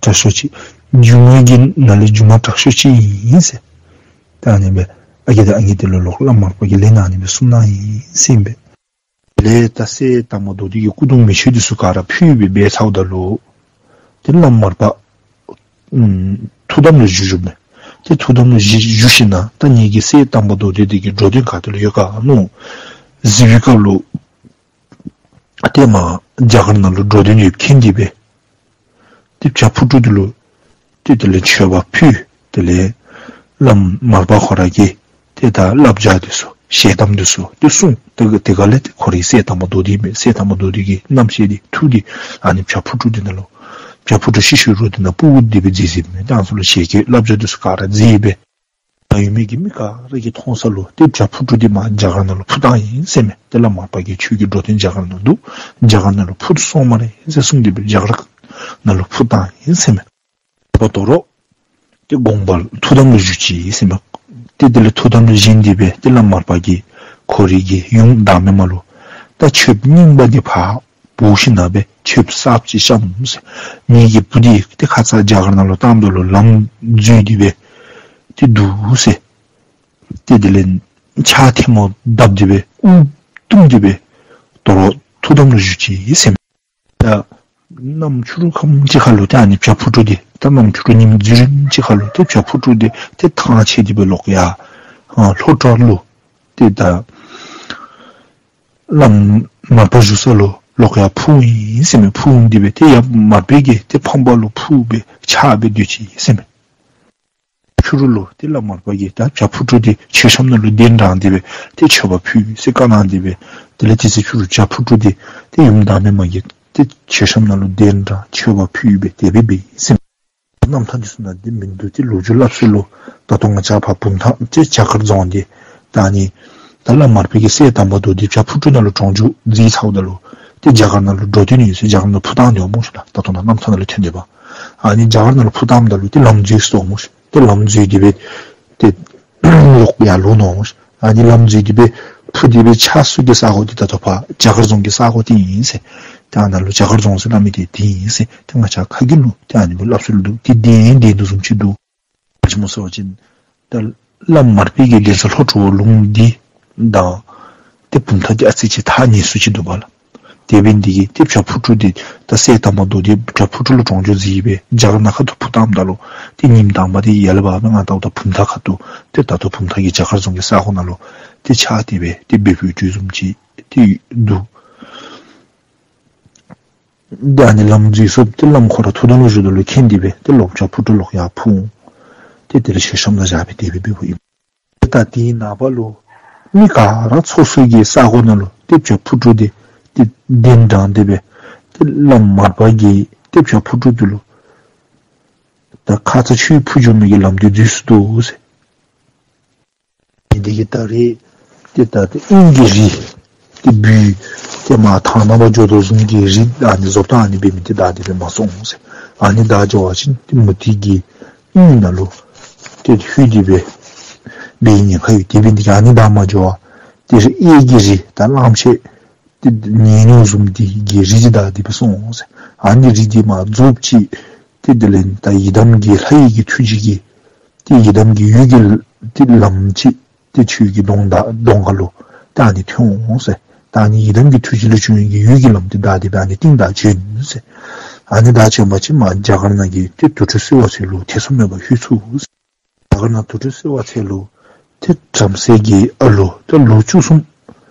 དྲག་ཤོས་ཅིག། སྒྱུ་མ་གི་ནང་ལས་སྒྱུ་མ་དྲག་ཤོས་ཅིག་ཨིན་ཟེར། ད་ཨ་ནི་སྦེ་ཨ་རྒས་དང་ཨང་རྒས་འདི་ལུ་ལོག་བླམ་མར་པ་གིས་ལན་ཨ་ནི་སྦེ་གསུངས་གནང་ཡི་ཟེར་ཨིན་པས། ལས་ད་སྲས་དར་མ་མདོ་སྡེ་གི་སྐུ་གདུང་མེ་མཆོད་འདི་ཚུ་ག་ར་ཕུལ་སྦེ་འབད་ཚརཝ་ད་ལུ་ཏེ་བླམ་མར་པ་ཨམ་ཐུགས་དམ་ལུ་བཞུགས་བཞུགསཔ་མས། ཏེ་ཐུགས་དམ་ལུ་བཞུགས་བཞུགས་ཞིནམ་ད་ངེ་གི་སྲས་དར་མ་མདོ་སྡེ་འདི་གི་འགྲོ་དོན་ག་ཏེ་ལུ་ཡོད་ག་མནོ་གཟིགས་པའི་སྐབས་ལུ་ ཏེ་མར་རྒྱ་གར་ནང་ལུ་འགྲོ་དོན་ཡོདཔ་མཁྱེན་ཏེ་སྦེ་ཏེ་བྱག་ཕུག་གྲུ་འདི་ལུ་ཏེ་དེ་ལས་མཆོད་པ་ཕུལ། དེ་ལས་བླམ་མར་པ་ཁོ་ར་གིས་ཏེ་ད་བསླབ་བྱ་འདི་ཚུ་ཞལ་གདམས་འདི་ཚུ་ཏེ་གསུངས། ཏེ་དེ་སྒང་ལས་ཏེ་ཁོ་རའི་སྲས་དར་མ་མདོ་སྡེ་མས། སྲས་དར་མ་མདོ་སྡེ་གི་རྣམ་ཤེས་འདི་ཐུགས་འདི་ཨ་ནི་བྱག་ཕུག་གྲུ་འདི་ནང་ལུ་བྱག་ཕུག་གྲུ་ཤི་ཤི་རོ་འདི་ནང་སྤུ་གུ་འདི་སྦེ་མཛད་མཛདཔ་མས། ད་ཨ་ནི་ཚུ་ལུ་ཞལ་གྱི་བསླབ་བྱ་འདི་ཚུ་ག་ར་མཛད་སྦེ་ད་ཡོད་མི་གི་མི་ག་ར་གིས་མཐོང་ས་ལུ་ཏེ་བྱག་ཕུག་གྲུ་འདི་མར་རྒྱ་གར་ནང་ལུ་འཕུར་བཏང་ཡི་ཟེར་མས། ཏེ་བླམ་མར་པ་གིས་ཁྱོད་ཀྱི་འགྲོ་དོན་རྒྱ་གར་ནང་འདུག། རྒྱ་གར་ནང་ལུ་འཕུར་སོང་སྨ་རེ་ཟེར་གསུངས་ཏེ་སྦེ་རྒྱ་གར་ནང་ལུ་འཕུར་བཏང་ཡི་ཟེར་མས། ད་ལྟོ་ར་ཏེ་དགོངས་པ་ཐུགས་དམ་ལུ་བཞུགས་ཅི་ཟེར་མས། ཏེ་དེ་ལས་ཐུགས་དམ་ལུ་བཞེངས་ཏེ་སྦེ་ཏེ་བླམ་མར་པ་གིས་ཁོ་རའི་གི་ཡུམ་བདག་མེད་མ་ལུ་ད་མཆོདཔ་རྙིང་པ་འདི་ཕར་བོར་ཞིནམ་ལས་མཆོདཔ་གསརཔ་ཅིག་བཤམས་ཟེར། ངེ་གི་བུ་འདི་ཏེ་ཁ་ཙ་རྒྱ་གར་ནང་ལུ་བཏངམ་ད་ལུ་ལམ་འཛོལ་ཏེ་སྦེ་ཏེ་འདུག་ཟེར། ཏེ་དེ་ལས་ཕྱག་ཐལ་མོ་བརྡབས་ཏེ་སྦེ་དབུགས་བཏུམས་ཏེ་སྦེ་ད་ལྟོ་ར་ཐུགས་དམ་ལུ་བཞུགས་ཅི་ཟེར་མས། ད་གནམ་ཕྱི་རུ་ཁམས་ཅིག་ཁར་ལུ་ཏེ་ཨ་ནི་བྱག་ཕུག་གྲུ་འདི་ད་གནམ་ཕྱི་རུ་ཉིམ་འཛིན་རིམ་ཅིག་ཁར་ལུ་ཏེ་བྱག་ཕུག་གྲུ་འདི་ཏེ་ཐང་ཆད་དེ་སྦེ་ལོག་ཡར་ཨ་ལྷོ་བྲག་ལུ་ཏེ་ད་བླམ་མར་པ་བཞུགས་ས་ལུ་ལོག་ཡར་འཕུར་ཡི་ཟེར་མས། འཕུར་འོང་སྟེ་སྦེ་ཏེ་ཡབ་མར་པ་གིས་ཏེ་ཕང་པ་ལུ་འཕུར་སྦེ་ཆགས་སྦེ་སྡོད་ཅི་ཟེར་མས། ཕྱི་རུ་ལུ་ཏེ་བླམ་མར་པ་གིས་ད་བྱག་ཕུག་གྲུ་འདི་མཆོད་བཤམ་ནང་ལུ་གདན་དྲངས་ཏེ་སྦེ་ཏེ་མཆོད་པ་ཕུལ་ཟེར་བཀའ་གནང་སྟེ་སྦེ་དེ་ལས་དེ་ཚེ་ཕྱི་རུ་བྱག་ཕུག་གྲུ་འདི་ཏེ་ཡུམ་བདག་མེད་མ་གིས་ཏེ་མཆོད་བཤམ་ནང་ལུ་གདན་དྲངས་མཆོད་པ་ཕུལ་སྦེ་དེ་སྦེ་འབད་ཡི་ཟེར་མས། རྣམ་ཐར་འདི་ཚུ་ནང་འདི་མིན་འདུག། ཏེ་ལོ་རྒྱུས་སླབ་སྲོལ་ལུ་ད་ལྟོ་ང་བཅས་ཕར་བུམ་ཐང་ཏེ་བྱ་དཀར་རྫོང་འདི་ད་ཨ་ནི་ད་བླམ་མར་པ་གི་སྲས་དར་མ་མདོ་སྡེ་བྱག་ཕུག་གྲུ་ནང་ལུ་གྲོང་འཇུག་མཛད་ཚརཝ་ད་ལུ་ཏེ་རྒྱ་གར་ནང་ལུ་འགྲོ་དོན་ཡོད་ཟེར་རྒྱ་གར་ནང་འཕུར་བཏང་སྟེ་འོང་སྨོ་ཤིག་ལགས། ད་ལྟོ་ནཱ་རྣམ་ཐར་ནང་ལུ་ཐོན་ཏེ་འབད། ཨ་ནི་རྒྱ་གར་ནང་ལུ་འཕུར་བཏངམ་ད་ལུ་ཏེ་ལམ་འཛོལ་སོང་སྨོ་ཤིག། ཏེ་ལམ་འཛོལ་ཏེ་སྦེ་ཏེ་ལོག་ཡར་ལོག་ནུག་སྨོ་ཤིག། ཨ་ནི་ལམ་འཛོལ་ཏེ་སྦེ་འཕུར་ཏེ་སྦེ་ཆགས་ས་གི་ས་གོ་འདི་ད་ལྟོ་ཕར་བྱ་དཀར་རྫོང་གི་ས་གོ་འདི་ཨིན་ཟེར། ད་ནཱ་ལུ་བྱ་དཀར་རྫོང་ཟེར་སླབ་མི་འདི་འདི་ཨིན་ཟེར། ཏེ་ང་བཅས་ཁ་རྒྱུན་ལུ་ཏེ་ཨ་ནི་སྦེ་སླབ་སྲོལ་འདུག། ཏེ་འདི་ཨིན་འདི་འདུག་བཟུམ་ཅིག་འདུག། ག་ཅི་སྨོ་ཟེར་བ་ཅིན་ད་བླམ་མར་པའི་གི་གདན་ས་ལྷོ་བྲག་ལུང་འདི་དང་ཏེ་བུམ་ཐང་འདི་ཨ་ཙི་ཅིག་ཐག་ཉེ་སུ་ཅིག་འདུག་པ་ལགས། དེ་འབད་ནི་འདི་གིས་ཏེ་བྱག་ཕུག་གྲུ་འདི་ད་སྲས་དར་མ་མདོ་སྡེ་བྱག་ཕུག་གྲུ་ལུ་གྲོང་འཇུག་མཛད་སྦེ་རྒྱ་གར་ནང་ཁ་ཐུག་འཕུར་བཏངམ་ད་ལུ་ཏེ་ཉིནམ་དང་པ་འདི་ཡར་ལས་ཕར་ང་བལྟཝ་ད་བུམ་ཐང་ཁ་ཐུག་ཏེ་ད་ལྟོ་བུམ་ཐང་གི་བྱ་དཀར་རྫོང་གི་ས་གོ་ནང་ལུ་ཏེ་ཆགས་ཏེ་སྦེ་ཏེ་སྦེ་སྦེ་འགྱོ་བཟུམ་ཅིག་ཏེ་འདུག། ཏེ་ཨ་ནི་ལམ་འཛོལ་སོངམ་ཏེ་བླམ་ཁོ་ར་ཐུགས་དམ་ལུ་བཞུགསཔ་ད་ལུ་མཁྱེན་ཏེ་སྦེ་ཏེ་ལོག་བྱག་ཕུག་གྲུ་ལོག་ཡར་འཕུར་འོང་། ཏེ་དེ་ལས་མཆོད་བཤམ་ནང་བཞག་སྦེ་དེ་སྦེ་འབདཝ་ཨིན། ཏེ་ད་དེའི་ནངས་པ་ལུ་མི་ག་ར་ཚོགས་ས་གི་ས་གོ་ནང་ལུ་ཏེ་བྱག་ཕུག་གྲུ་འདི་ཏེ་གདན་དྲངས་ཏེ་སྦེ་ཏེ་བླམ་མར་པ་གིས་ཏེ་བྱག་ཕུག་གྲུ་འདི་ལུ་ད་ཁ་ཙ་ཆུ་འཕུར་འགྱོ་མི་གི་ལམ་འདི་འཛོལ་སོ་ནུག་ཟེར། ཨིན་དེ་གིས་ད་རེས་ཏེ་ད་ཏེ་དབྱིན་གྱི་རི་ཏེ་འབུད་ཏེ་མར་ཐང་ནང་ཕར་འགྱོ་དོ་བཟུམ་གྱི་རི་ཨ་ནི་བཟོ་ལྟ་ཨ་ནི་འབད་མི་འདི་བདའ་སྟེ་སྦེ་མར་སོང་ཟེར། ཨ་ནི་བདའ་འགྱོ་བ་ཅིན་ཏེ་མུ་སྟེགས་ཀྱི་དབྱིངས་ནང་ལུ་ཏེ་ལྷོད་དེ་སྦེ་འབད་ནི་ཉེན་ཁ་ཡོད། དེ་འབད་ནི་འདི་གིས་ཨ་ནི་བདའ་མ་འགྱོ་བར་ཏེ་གཡས་ཀྱི་རི་ད་གླང་ཆེན་ཏེ་ཉལ་ནི་བཟུམ་འདི་གི་རི་འདི་བདའ་སྟེ་སྦེ་སོང་ཟེར། ཨ་ནི་རི་འདི་མར་རྫོགསཔ་ཅིག་ཏེ་དེ་ལས་ད་ཡི་དམ་གྱི་ལྷ་ཡི་གི་ཐུགས་རྗེ་གིས་ཏེ་ཡི་དམ་གྱི་འོད་ཀྱི་ཏེ་ལམ་ཅིག་ཏེ་ཁྱོད་ཀྱི་གདོང་ད་གདོང་ཁ་ལུ་ད་ཨ་ནི་ཐོན་འོང་ཟེར། ད་ཨ་ནི་ཡི་དམ་གྱི་ཐུགས་རྗེ་ལས་བྱུང་བའི་གི་འོད་ཀྱི་ལམ་འདི་བདའ་སྟེ་སྦེ་ཨ་ནི་སྟེང་ད་བྱོན་ཟེར། ཨ་ནི་ད་བྱོན་པ་ཅིན་མར་རྒྱ་གར་ནང་གི་ཏེ་དུར་ཁྲོད་བསིལ་བ་ཚལ་ལུ་ཐེ་ཚོམ་མེད་པར་ལྷོད་ཚུགས་ཟེར། རྒྱ་གར་ནང་དུར་ཁྲོད་བསིལ་བ་ཚལ་ལུ་ཏེ་བྲམ་ཟེ་གི་ཨ་ལུ་ཏེ་ལོ་བཅུ་གསུམ་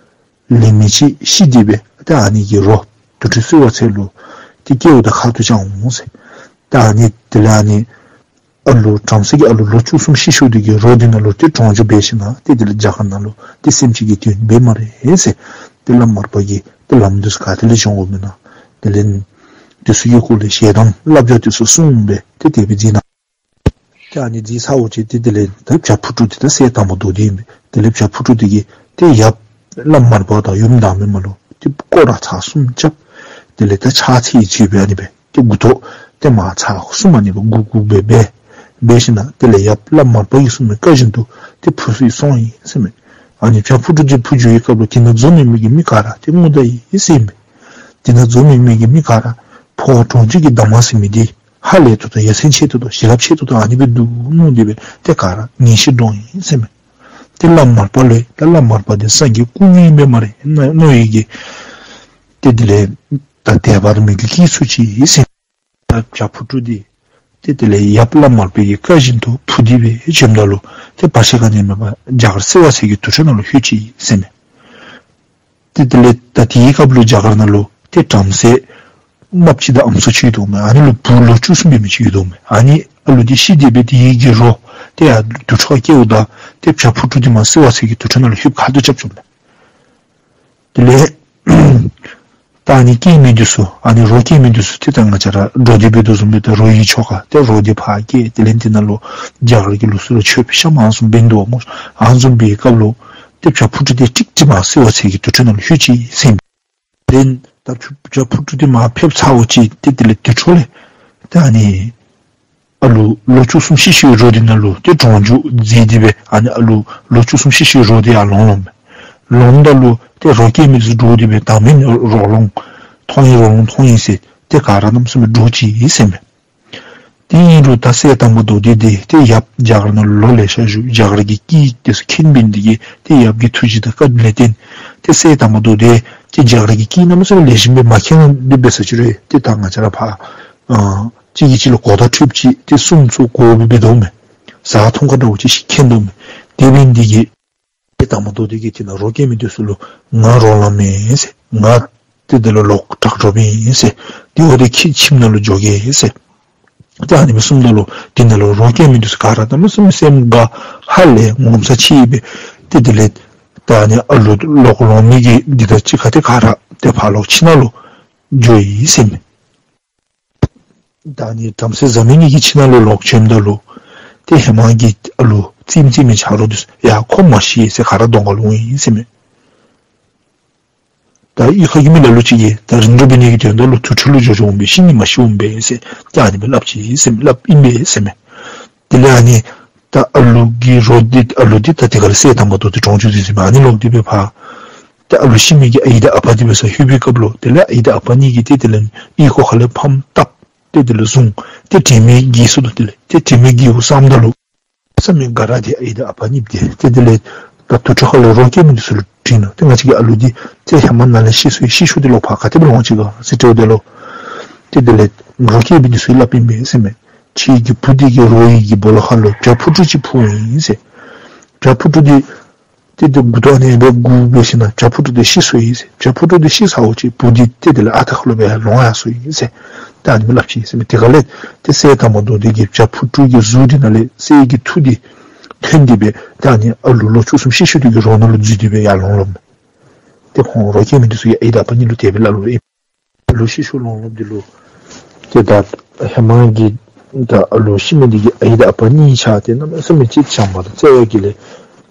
ལང་མི་ཅིག་ཤི་སྟེ་སྦེ་ཏེ་ཨ་ནི་གི་རོ་དུར་ཁྲོད་བསིལ་བ་ཚལ་ལུ་ཏེ་སྐྱེཝ་ད་ཁ་ཐུག་བཅར་འོང་ཟེར། ཏེ་ཨ་ནི་དེ་ལས་ཨ་ནི་ཨ་ལུ་བྲམ་ཟེ་གི་ཨ་ལུ་ལོ་བཅུ་གསུམ་ཤི་ཤོར་དེ་གི་རོ་འདི་ནང་ལུ་ཏེ་གྲོང་འཇུག་འབད་ཞིནམ་ཏེ་དེ་ལས་རྒྱ་གར་ནང་ལུ་ཏེ་སེམས་ཅན་གྱི་དོན་འབད་སྨ་རེ་ཟེར། ཏེ་བླམ་མར་པ་གིས་ཏེ་ལམ་འདི་ཚུ་ག་ཏེ་ལས་འབྱུང་དགོཔ་མེན་ན། དེ་ལས་འདི་ཚུ་གི་སྐོར་ལས་ཞལ་གདམས་བསླབ་བྱ་འདི་ཚུ་གསུངས་སྦེ་ཏེ་དེ་སྦེ་མཛད་གནང་། ཏེ་ཨ་ནི་མཛད་ཚརཝ་ཅིག་ཏེ་དེ་ལས་ད་བྱག་ཕུག་གྲུ་འདི་ད་སྲས་དར་མ་མདོ་སྡེ་ཨིན་པས། དེ་ལས་བྱག་ཕུག་གྲུ་འདི་གིས་ཏེ་ཡབ་བླམ་མར་པ་དང་ཡུམ་བདག་མེད་མ་ལུ་ཏེ་སྐོར་ར་ཚར་གསུམ་རྐྱབ། དེ་ལས་ད་ཕྱག་འཚལ་ཚུལ་སྦེ་ཨ་ནི་སྦེ་ཏེ་མགུ་ཏོ་ཏེ་མར་ཚར་གསུམ་ཨ་ནི་སྦེ་འགུག་འགུག་སྦེ་འབད་འབད་ཞིནམ་དེ་ལས་ཡབ་བླམ་མར་པ་གིས་གསུངས་མི་བཀའ་བཞིན་དུ་ཏེ་འཕུར་སོང་ཡི་ཟེར་མས། ཨ་ནི་བྱག་ཕུག་གྲུ་འདི་འཕུར་འགྱོ་བའི་སྐབས་ལུ་དེ་ནང་འཛོམས་མི་མི་གི་མི་ག་ར་ཏེ་ངོ་ད་ཡི་ཟེར་མས། དེ་ནང་འཛོམས་མི་མི་གི་མི་ག་ར་འཕོ་བ་གྲོང་འཇུག་གི་གདམས་ངག་ཟེར་མི་འདི་ཧ་ལས་ཏོག་ཏོ་ཡ་མཚན་ཆེ་ཏོག་ཏོ་ཞེ་དྲག་ཆེ་ཏོག་ཏོ་ཨ་ནི་སྦེ་འདུག་མནོ་སྟེ་སྦེ་ཏེ་ག་ར་ངེས་ཤེས་འདྲོངས་ཡི་ཟེར་མས། ཏེ་བླམ་མར་པ་ལུ་ད་བླམ་མར་པ་འདི་སངས་རྒྱས་སྐུ་དངོས་ཨིན་པས་སྨ་རེ་མནོ་ཡི་གི་ཏེ་དེ་ལས་ད་དད་པ་མོས་གུས་སྐྱེས་ཚུགས་ཅི་ཟེར། ད་བྱག་ཕུག་གྲུ་འདི་ཏེ་དེ་ལས་ཡབ་བླམ་མར་པའི་གི་བཀའ་བཞིན་དུ་འཕུར་ཏེ་སྦེ་བྱོནམ་ད་ལུ་ཏེ་བར་ཆད་ག་ནི་མེད་པར་རྒྱ་གར་བསིལ་བ་ཚལ་གྱི་དུར་ཁྲོད་ནང་ལུ་ལྷོད་ཅི་ཟེར་མས། ཏེ་དེ་ལས་ད་དེའི་སྐབས་ལུ་རྒྱ་གར་ནང་ལུ་ ཏེ་བྲམ་ཟེ་མ་གཅིག་དང་ཨམ་སྲུ་གཅིག་ཡོདཔ་མས། ཨ་ནི་ལུ་བུ་ལོ་བཅུ་གསུམ་འབད་མི་ཅིག་ཡོདཔ་མས། ཨ་ནི་ཨ་ལུ་འདི་ཤི་སྟེ་སྦེ་དེ་གི་རོ་ཏེ་ཡར་དུར་ཁྲོད་ཁར་བསྐྱལཝ་ད་ཏེ་བྱག་ཕུར་དཀྲུག་འདི་མར་བསིལ་བ་ཚལ་གྱི་དུར་ཁྲོད་ནང་ལུ་ལྷོདཔ་ཁ་ཐུག་རྐྱབ་བཅུགཔ་མས། དེ་ལས་ད་ཨ་ནི་སྐྱེས་མི་འདི་ཚུ་ཨ་ནི་རོ་སྐྱེས་མི་འདི་ཚུ་ཏེ་ད་ང་བཅས་ར་འགྲོ་འདི་འབད་དོ་བཟུམ་སྦེ་ད་རོ་ཡི་ཆོ་ག་ཏེ་རོ་འདི་ཕར་སྐྱེལ། དེ་ལས་འདི་ནང་ལུ་རྒྱ་གར་གྱི་ལུགས་སྲོལ་ལུ་མཆོད་པའི་ཤམ་ཨ་ནི་བཟུམ་འབད་དོ་སྨོ། ཨ་ནི་བཟུམ་འབད་བའི་སྐབས་ལུ་ཏེ་བྱག་ཕུར་དཀྲུག་འདི་ཀྲིག་ཀྲི་མར་བསིལ་བ་ཚལ་གྱི་དུར་ཁྲོད་ནང་ལུ་ལྷོད་ཅི་ཟེར་ཨིན་མས། ལན་ད་བྱག་ཕུར་དཀྲུག་འདི་མར་ཕེབས་ཚརཝ་ཅིག་ཏེ་དེ་ལས་དུར་ཁྲོད་ལས་ཏེ་ཨ་ནི་ཨ་ལུ་ལོ་བཅུ་གསུམ་ཤི་སོ་བའི་རོ་འདི་ནང་ལུ་ཏེ་གྲོང་འཇུག་མཛད་དེ་སྦེ་ཨ་ནི་ཨ་ལུ་ལོ་བཅུ་གསུམ་ཤི་སོ་བའི་རོ་འདི་ཡར་ལོང་ལོངམ་མས། ལོངམ་ད་ལུ་ཏེ་རོ་སྐྱེས་མི་འདི་ཚུ་འདྲོག་སྟེ་སྦེ་ད་མེན་རོགས་ལོང་མཐོང་ཡི་རོགས་ལོང་མཐོང་ཡི་ཟེར་ཏེ་ག་ར་གནམ་མེད་ས་མེད་འདྲོག་ཅི་ཟེར་ཨིན་མས། དེ་ཨིན་རུང་ད་སྲས་དར་མ་མདོ་སྡེ་འདི་ཏེ་ཡབ་རྒྱ་གར་ནང་ལོ་ལེ་ཤ་བཞུགས་རྒྱ་གར་གྱི་སྐད་དེ་ཚུ་མཁྱེན་པའི་འདི་གིས་ཏེ་ཡབ་ཀྱི་ཐུགས་རྗེ་དང་བཀའ་དྲིན་ལས་བརྟེན་ཏེ་སྲས་དར་མ་མདོ་སྡེ་ཏེ་རྒྱ་གར་གྱི་སྐད་གནམ་མེད་ས་མེད་ལེགས་ཤོམ་སྦེ་མ་མཁྱེན་ན་འདི་འབད་ས་ཅིག་རུང་ཏེ་ད་ང་བཅས་ར་ཕར་ཨ་གཅིག་གིས་གཅིག་ལུ་གོ་བརྡ་འཕྲོདཔ་ཅིག་ཏེ་གསུང་ཚུགས་གོ་བ་འབད་དོ་མས། ཟ་འཐུང་ག་འདྲཝ་ཅིག་ཤེས་མཁྱེན་དོ་མས། དེ་འབད་ནི་འདི་གིས་ཏེ་དར་མ་མདོ་སྡེ་གིས་དེ་ནང་རོ་སྐྱེས་མི་འདི་ཚུ་ལུ་ང་རོགས་ལངམ་མས་ཟེར། ང་ཏེ་དེ་ལུ་ལོག་དྲག་དྲགཔ་ཨིན་ཟེར། དེ་འབདཝ་ད་ཁྱེད་ཁྱིམ་ནང་ལུ་འགྱོ་གེ་ཟེར། ཏེ་ཨ་ནི་སྦེ་གསུངམ་ད་ལུ་དེ་ནང་ལུ་རོ་སྐྱེས་མི་འདི་ཚུ་ག་ར་གནམ་མེད་ས་མེད་སེམས་དགའ་ཧ་ལས་ངོ་མཚར་ཆེ་སྦེ་ཏེ་དེ་ལས་ད་ཨ་ནི་ཨ་ལུ་ལོག་ལོང་མི་གི་འདི་དང་གཅིག་ཁར་ཏེ་ག་ར་ཏེ་ཕར་ལོག་ཁྱིམ་ནང་ལུ་འགྱོ་ཡི་ཟེར་ཨིན་མས། ད་ཨ་ནི་བྲམ་ཟེ་བཟའ་མི་གཉིས་ཀྱི་ཁྱིམ་ནང་ལུ་ལོག་བྱོནམ་ད་ལུ་ཏེ་ཧེ་མ་གི་ཨ་ལུ་རྩེདམོ་རྩེ་མི་ཆ་རོགས་འདི་ཚུ་ཡ་ཁོ་མ་ཤི་ཟེར་ག་ར་གདོང་ཁར་ལུ་འོང་ཡི་ཟེར་ཨིན་མས། ད་གཡུས་ཁ་གི་མི་ལ་ལུ་ཅིག་གིས་ད་རིམ་གྲོ་འབད་ནི་གི་དོན་དག་ལུ་དུར་ཁྲོད་ལུ་འགྱོ་འགྱོཝ་ཨིན་པས། ཤི་ནི་མ་ཤིཝ་ཨིན་པས་ཟེར་ཏེ་ཨ་ནི་སྦེ་སླབ་ཅི་ཟེར་ཨིན་མས། སླབ་ཨིན་པས་ཟེར་ཨིན་མས། དེ་ལས་ཨ་ནི་ད་ཨ་ལུ་གི་རོ་འདི་ཨ་ལུ་འདི་ད་དེ་ཁར་ལས་སྲས་དར་མ་མདོ་སྡེ་གྲོང་འཇུག་མཛད་མཛདཔ་མས། ཨ་ནི་ལོག་སྟེ་སྦེ་ཕར་ཏེ་ཨ་ལུ་ཤི་མི་གི་ཨའི་དང་ཨ་པ་འདི་འབད་སར་ལྷོད་པའི་སྐབས་ལུ་དེ་ལས་ཨའི་དང་ཨ་པ་གཉིས་ཀྱིས་ཏེ་དེ་ལས་ཨོལ་ལྐོག་ཁ་ལས་ཕམ་བཏབ་སྟེ་དེ་ལས་བཟུང་སྟེ་དྲན་མེད་བརྒྱལ་སོ་ནུག། དེ་ལས་ཏེ་དྲན་མེད་བརྒྱལཝ་བསམ་ད་ལུ་བསམ་མི་དགའ་ར་དེ་ཨའི་དང་ཨ་པ་གཉིས་འདི་ཏེ་དེ་ལས་ད་དུར་ཁྲོད་ཁ་ལུ་རོ་སྐྱེས་མི་འདི་ཚུ་ལུ་དྲིས་ནུག། ཏེ་ང་བཅས་ཀྱི་ཨ་ལུ་འདི་ཏེ་ཧེ་མ་ནཱ་ལས་ཤི་སོ་ཡི། ཤི་ཤུལ་འདི་ལོག་ཕར་ག་དེ་སྦེ་ལོང་ཅི་ག་ཟེར་དྲིཝ་ད་ལུ་ཏེ་དེ་ལས་རོ་སྐྱེས་མི་འདི་ཚུ་གིས་སླབ་ཨིན་པས་ཟེར་ཨིན་མས། ཁྱེད་ཀྱི་བུ་འདི་གིས་རོ་ཡི་གི་སྦོ་ལོགས་ཁ་ལུ་བྱག་ཕུར་དཀྲུག་ཅིག་ཕུཝ་ཨིན་ཟེར། བྱག་ཕུར་དཀྲུག་འདི་ཏེ་དེ་མགུ་ཏོ་ཨ་ནི་སྦེ་སྒུར་སྦེ་ཞིནམ་ལས་བྱག་ཕུར་དཀྲུག་འདི་ཤི་སོ་ཡི་ཟེར། བྱག་ཕུར་དཀྲུག་འདི་ཤི་ཚརཝ་ཅིག་བུ་འདི་ཏེ་དེ་ལས་ཨ་རྟག་ཁ་ལུ་སྦེ་ལོང་ཡར་སོ་ཡི་ཟེར། ད་ཨ་ནི་སྦེ་སླབ་ཅི་ཟེར་ཨིན་མས། དེ་ཁར་ལས་ཏེ་སྲས་དར་མ་མདོ་སྡེ་གིས་བྱག་ཕུར་དཀྲུག་གི་གཟུགས་འདི་ནང་ལས་སྲས་ཀྱི་མཐུ་འདི་ཐོན་ཏེ་སྦེ་ད་ཨ་ནི་ཨ་ལུ་ལོ་བཅུ་གསུམ་ཤི་ཤུལ་འདི་གི་རོ་ནང་ལུ་འཛུལ་ཏེ་སྦེ་ཡར་ལོང་ལོངམ་མས། ཏེ་ཁོང་རོ་སྐྱེས་མི་འདི་ཚུ་གིས་ཨའི་དང་ཨ་པ་གཉིས་ལུ་དེ་སྦེ་སླབ་ལོ། ཨ་ལུ་ཤི་ཤུལ་ལོང་ལོངམ་འདི་ལུ་ཏེ་ད་ཧེ་མ་གི་ད་ཨ་ལུ་ཤི་མི་འདི་གི་ཨའི་དང་ཨ་པ་གཉིས་ཆ་ཏེ་གནམ་མེད་ས་མེད་ཅིག་བྱམས་པ་དང་བརྩེ་བ་གིས་ལས་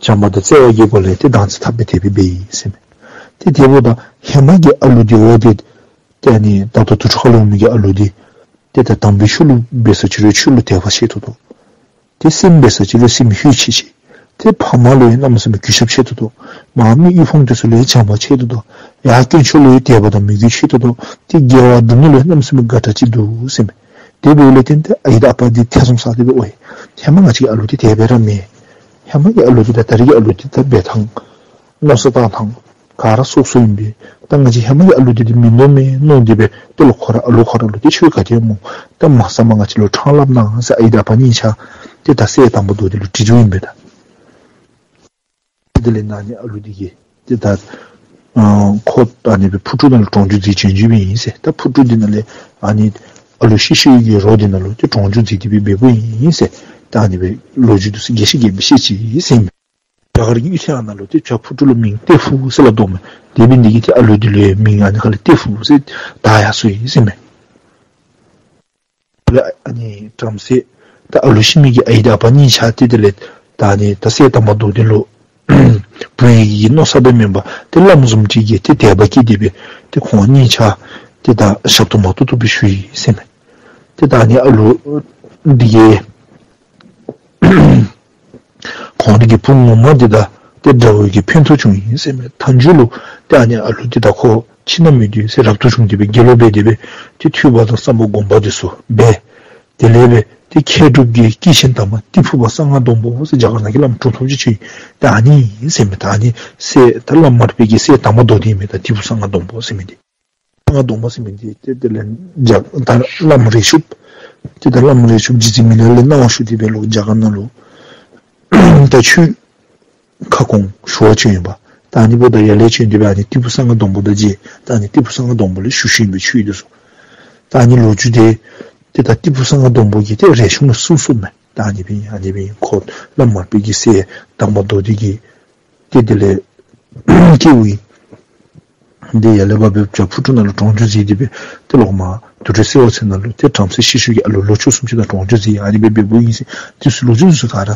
བྱམས་པ་དང་བརྩེ་བ་གི་སྒོ་ལས་ཏེ་དྭངས་འཚེར་འཐབ་སྦེ་དེ་སྦེ་འབད་ཡི་ཟེར་ཨིན་མས། ཏེ་དེ་འབདཝ་ད་ཧེ་མ་གི་ཨ་ལུ་འདི་འོ་དེ་ཏེ་ཨ་ནི་ད་ལྟོ་དུར་ཁྲོད་ཁ་ལུ་འོང་མི་གི་ཨ་ལུ་འདི་ཏེ་ད་དམ་པའི་ཆོས་ལུ་འབད་ས་ཅིག་རུང་ཆོས་ལུ་དད་པ་ཆེ་ཏོག་ཏོ། ཏེ་སེམས་འབད་ས་ཅིག་རུང་སེམས་ལྷོད་ཆེ་ཆེ། ཏེ་ཕམ་ལུ་ཡང་གནམ་མེད་ས་མེད་གུས་ཞབས་ཆེ་ཏོག་ཏོ། མར་མི་དབུལ་ཕོངས་འདི་ཚུ་ལུ་ཡང་བྱམས་པ་ཆེ་ཏོག་ཏོ། ཡར་དཀོན་མཆོག་ལུ་ཡང་དད་པ་དང་མོས་གུས་ཆེ་ཏོག་ཏོ། ཏེ་དགེ་བ་སྒྲུབ་ནི་ལུ་ཡང་གནམ་མེད་ས་མེད་དགའ་དྲགས་ཅིག་འདུག་ཟེར་ཨིན་མས། དེ་འབདཝ་ལས་བརྟེན་ཏེ་ཨའི་དང་ཨ་པ་འདི་ཐེ་ཚོམ་ཟ་སྟེ་སྦེ་ཨོ་ཧེ་མ་ང་བཅས་ཀྱི་ཨ་ལུ་འདི་དེ་སྦེ་ར་མེན། ཧེ་མ་གི་ཨ་ལུ་འདི་དང་ད་རེས་ཀྱི་ཨ་ལུ་འདི་ད་འབད་ཐངས་མནོ་བསམ་བཏང་ཐངས་ག་ར་སོ་སོ་ཨིན་པས། ད་ང་བཅས་ཧེ་མ་གི་ཨ་ལུ་འདི་ཏེ་མིན་འདུག་མས་མནོ་སྟེ་སྦེ་དེ་ལུ་ཁོ་ར་ཨ་ལུ་ཁོ་ར་ལུ་ཏེ་ཆོས་ག་དེ་སྨོ་ད་མ་གསང་པར་ང་བཅས་ལུ་ཕྲང་སླབ་གནང་ཟེར་ཨའི་དང་ཨ་པ་གཉིས་ཆ་ཏེ་ད་སྲས་དར་མ་མདོ་སྡེ་ལུ་དྲི་དོ་ཨིན་པས་ད། དེ་ལས་ཨ་ནི་ཨ་ལུ་འདི་གིས་ཏེ་ད་ཨ་ཁོ་ཨ་ནི་སྦེ་ཕུར་དཀྲུག་ནང་ལུ་གྲོང་འཇུག་མཛད་བྱོན་བྱོནམ་ཨིན་ཟེར། ད་ཕུར་དཀྲུག་འདི་ནང་ལས་ཨ་ནི་ཨ་ལུ་ཤི་ཤི་གི་རོ་འདི་ནང་ལུ་ཏེ་གྲོང་འཇུག་མཛད་དེ་སྦེ་འབདཝ་ཨིན་ཟེར། ད་ཨ་ནི་སྦེ་ལོ་རྒྱུས་འདི་ཚུ་རྒྱས་ཤིང་རྒྱས་པ་སྦེ་བཤད་ཅི་ཟེར་ཨིན་མས། རྒྱ་གར་གྱི་གཡུས་ཚན་ནང་ལུ་ཏེ་བྱག་ཕུར་དཀྲུག་ལུ་མིང་ཏེ་ཕུ་ཟེར་སླབ་དོ་མས། དེ་འབད་ནི་འདི་གིས་ཏེ་ཨ་ལུ་འདི་ལུ་ཡང་མིང་ཨ་ནི་ཁ་ལས་ཏེ་ཕུ་ཟེར་བཏགས་ཡར་སོ་ཡི་ཟེར་ཨིན་མས། ལས་ཨ་ནི་བྲམ་ཟེ་ད་ཨ་ལུ་ཤི་མི་གི་ཨའི་དང་ཨ་པ་གཉིས་ཆ་ཏེ་དེ་ལས་ད་ཨ་ནི་ད་སྲས་དར་མ་མདོ་སྡེ་ལུ་བུ་ཡི་གི་མནོ་བསམ་སྦེ་མེན་པར་ཏེ་བླམ་བཟུམ་ཅིག་གིས་ཏེ་དད་པ་སྐྱེས་ཏེ་སྦེ་ཏེ་ཁོང་གཉིས་ཆ་ཏེ་ད་ཞབས་ཏོག་མ་ཏོག་ཏོ་སྦེ་ཞུ་ཡི་ཟེར་ཨིན་མས། ཏེ་ད་ཨ་ནི་ཨ་ལུ་འདི་གིས་ཁོང་རའི་གི་བུ་ངོ་མ་འདི་དང་ཏེ་དགྲ་བོ་གིས་ཕན་ཐོགས་བྱུང་ཡི་ཟེར་ཨིན་མས། མཐའ་མཇུག་ལུ་ཏེ་ཨ་ནི་ཨ་ལུ་འདི་དང་ཁོ་ཁྱིམ་ནང་མི་སྡོད་ཟེར་རབ་ཏུ་བྱུང་སྟེ་སྦེ་དགེ་སློང་འབད་དེ་སྦེ་ཏེ་ཐོས་པ་དང་བསམ་པ་སྒོམ་པ་འདི་ཚུ་འབད། དེ་ལས་སྦེ་ཏེ་མཁས་གྲུབ་ཀྱི་སྐྱེས་ཆེན་དམ་པ་ཏི་ཕུ་པ་གསང་སྔགས་སྡོང་པོ་ཟེར་རྒྱ་གར་ནང་གི་བླམ་གྲུབ་ཐོབ་ཅིག་ཆགས་ཡི། ཏེ་ཨ་ནི་ཨིན་ཟེར་ཨིན་མས། ད་ཨ་ནི་སྲས་ད་བླམ་མར་པའི་གི་སྲས་དར་མ་མདོ་སྡེ་ཨིན་མས། ད་ཏི་ཕུ་གསང་སྔགས་སྡོང་པོ་ཟེར་མི་འདི། གསང་སྔགས་སྡོང་པོ་ཟེར་མི་འདི་ཏེ་དེ་ལས་རྒྱ་ད་བླམ་རས་ཆུང་ཏེ་ད་བླམ་རས་ཆུང་རྗེ་བཙུན་མི་ལ་ལས་གནང་བ་ཞུ་སྟེ་སྦེ་ལོག་རྒྱ་གར་ནང་ལུ་ད་ཆོས་ཁ་སྐོང་ཞུ་བར་བྱོན་ཡོདཔ། ད་ཨ་ནི་འབདཝ་ད་ཡར་ལས་བྱོན་ཏེ་སྦེ་ཨ་ནི་ཏི་ཕུ་གསང་སྔགས་སྡོང་པོ་དང་མཇལ། ད་ཨ་ནི་ཏི་ཕུ་གསང་སྔགས་སྡོང་པོ་ལས་ཞུ་ཞུཝ་ཨིན་པས་ཆོས་འདི་ཚུ། ད་ཨ་ནི་ལོ་རྒྱུས་འདི་ཏེ་ད་ཏི་ཕུ་གསང་སྔགས་སྡོང་པོ་གིས་ཏེ་རས་ཆུང་ལུ་གསུངས་གསུངསམ་མས། ད་ཨ་ནི་སྦེ་ཨིན་ཨ་ནི་སྦེ་ཨིན། ཁོ་བླམ་མར་པའི་གི་སྲས་དར་མ་མདོ་སྡེ་གི་ཏེ་དེ་ལས་སྐྱེཝ་ཨིན། འདི་ཡར་ལས་འབད་སྦེ་བྱག་ཕུག་གྲུ་ནང་ལུ་གྲོང་འཇུག་མཛད་དེ་སྦེ་ཏེ་ལོག་མར་དུར་ཁྲོད་གསལ་བ་ཚལ་ནང་ལུ་ཏེ་བྲམ་ཟེ་ཤི་ཤུལ་གྱི་ཨ་ལོ་ལོ་ཆུང་སུམ་ཅུ་དང་གྲོང་འཇུག་མཛད། ཨ་ནི་སྦེ་འབདཝ་ཨིན་ཟེར། དེ་ཚུ་ལོ་རྒྱུས་ཚུ་ག་ར་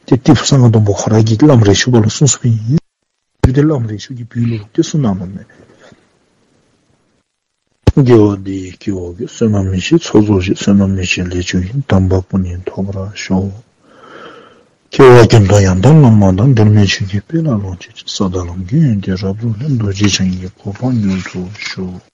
ཏེ་ཏི་ཕུ་གསང་སྔགས་སྡོང་པོ་ཁོ་ར་གིས་བླམ་རས་ཆུང་པ་ལུ་གསུངས་གསུངསམ་ཨིན། ཏེ་བླམ་རས་ཆུང་གིས་བོད་ལུ་ཏེ་གསུངས་གནངམ་མས། དགེ་བ་འདི་ཡིས་སྐྱེ་བོ་ཀུན། བསོད་ནམས་ཡེ་ཤེས་ཚོགས་རྫོགས་ཤིང་། བསོད་ནམས་ཡེ་ཤེས་ལས་བྱུང་བའི། དམ་པ་དཔུང་ནི་ཐོབ་པར་ཤོག། སྐྱེ་བ་ཀུན་ཏུ་ཡང་དག་བླ་མ་དང་། འབྲལ་མེད་ཆོས་ཀྱི་དཔལ་ལ་ལོངས་སྤྱོད་ཅིང་། ས་དང་ལམ་གྱི་ཡོན་ཏན་རབ་རྫོགས་ནས། རྡོ་རྗེ་འཆང་གི་གོ་འཕང་མྱུར་ཐོབ་ཤོག།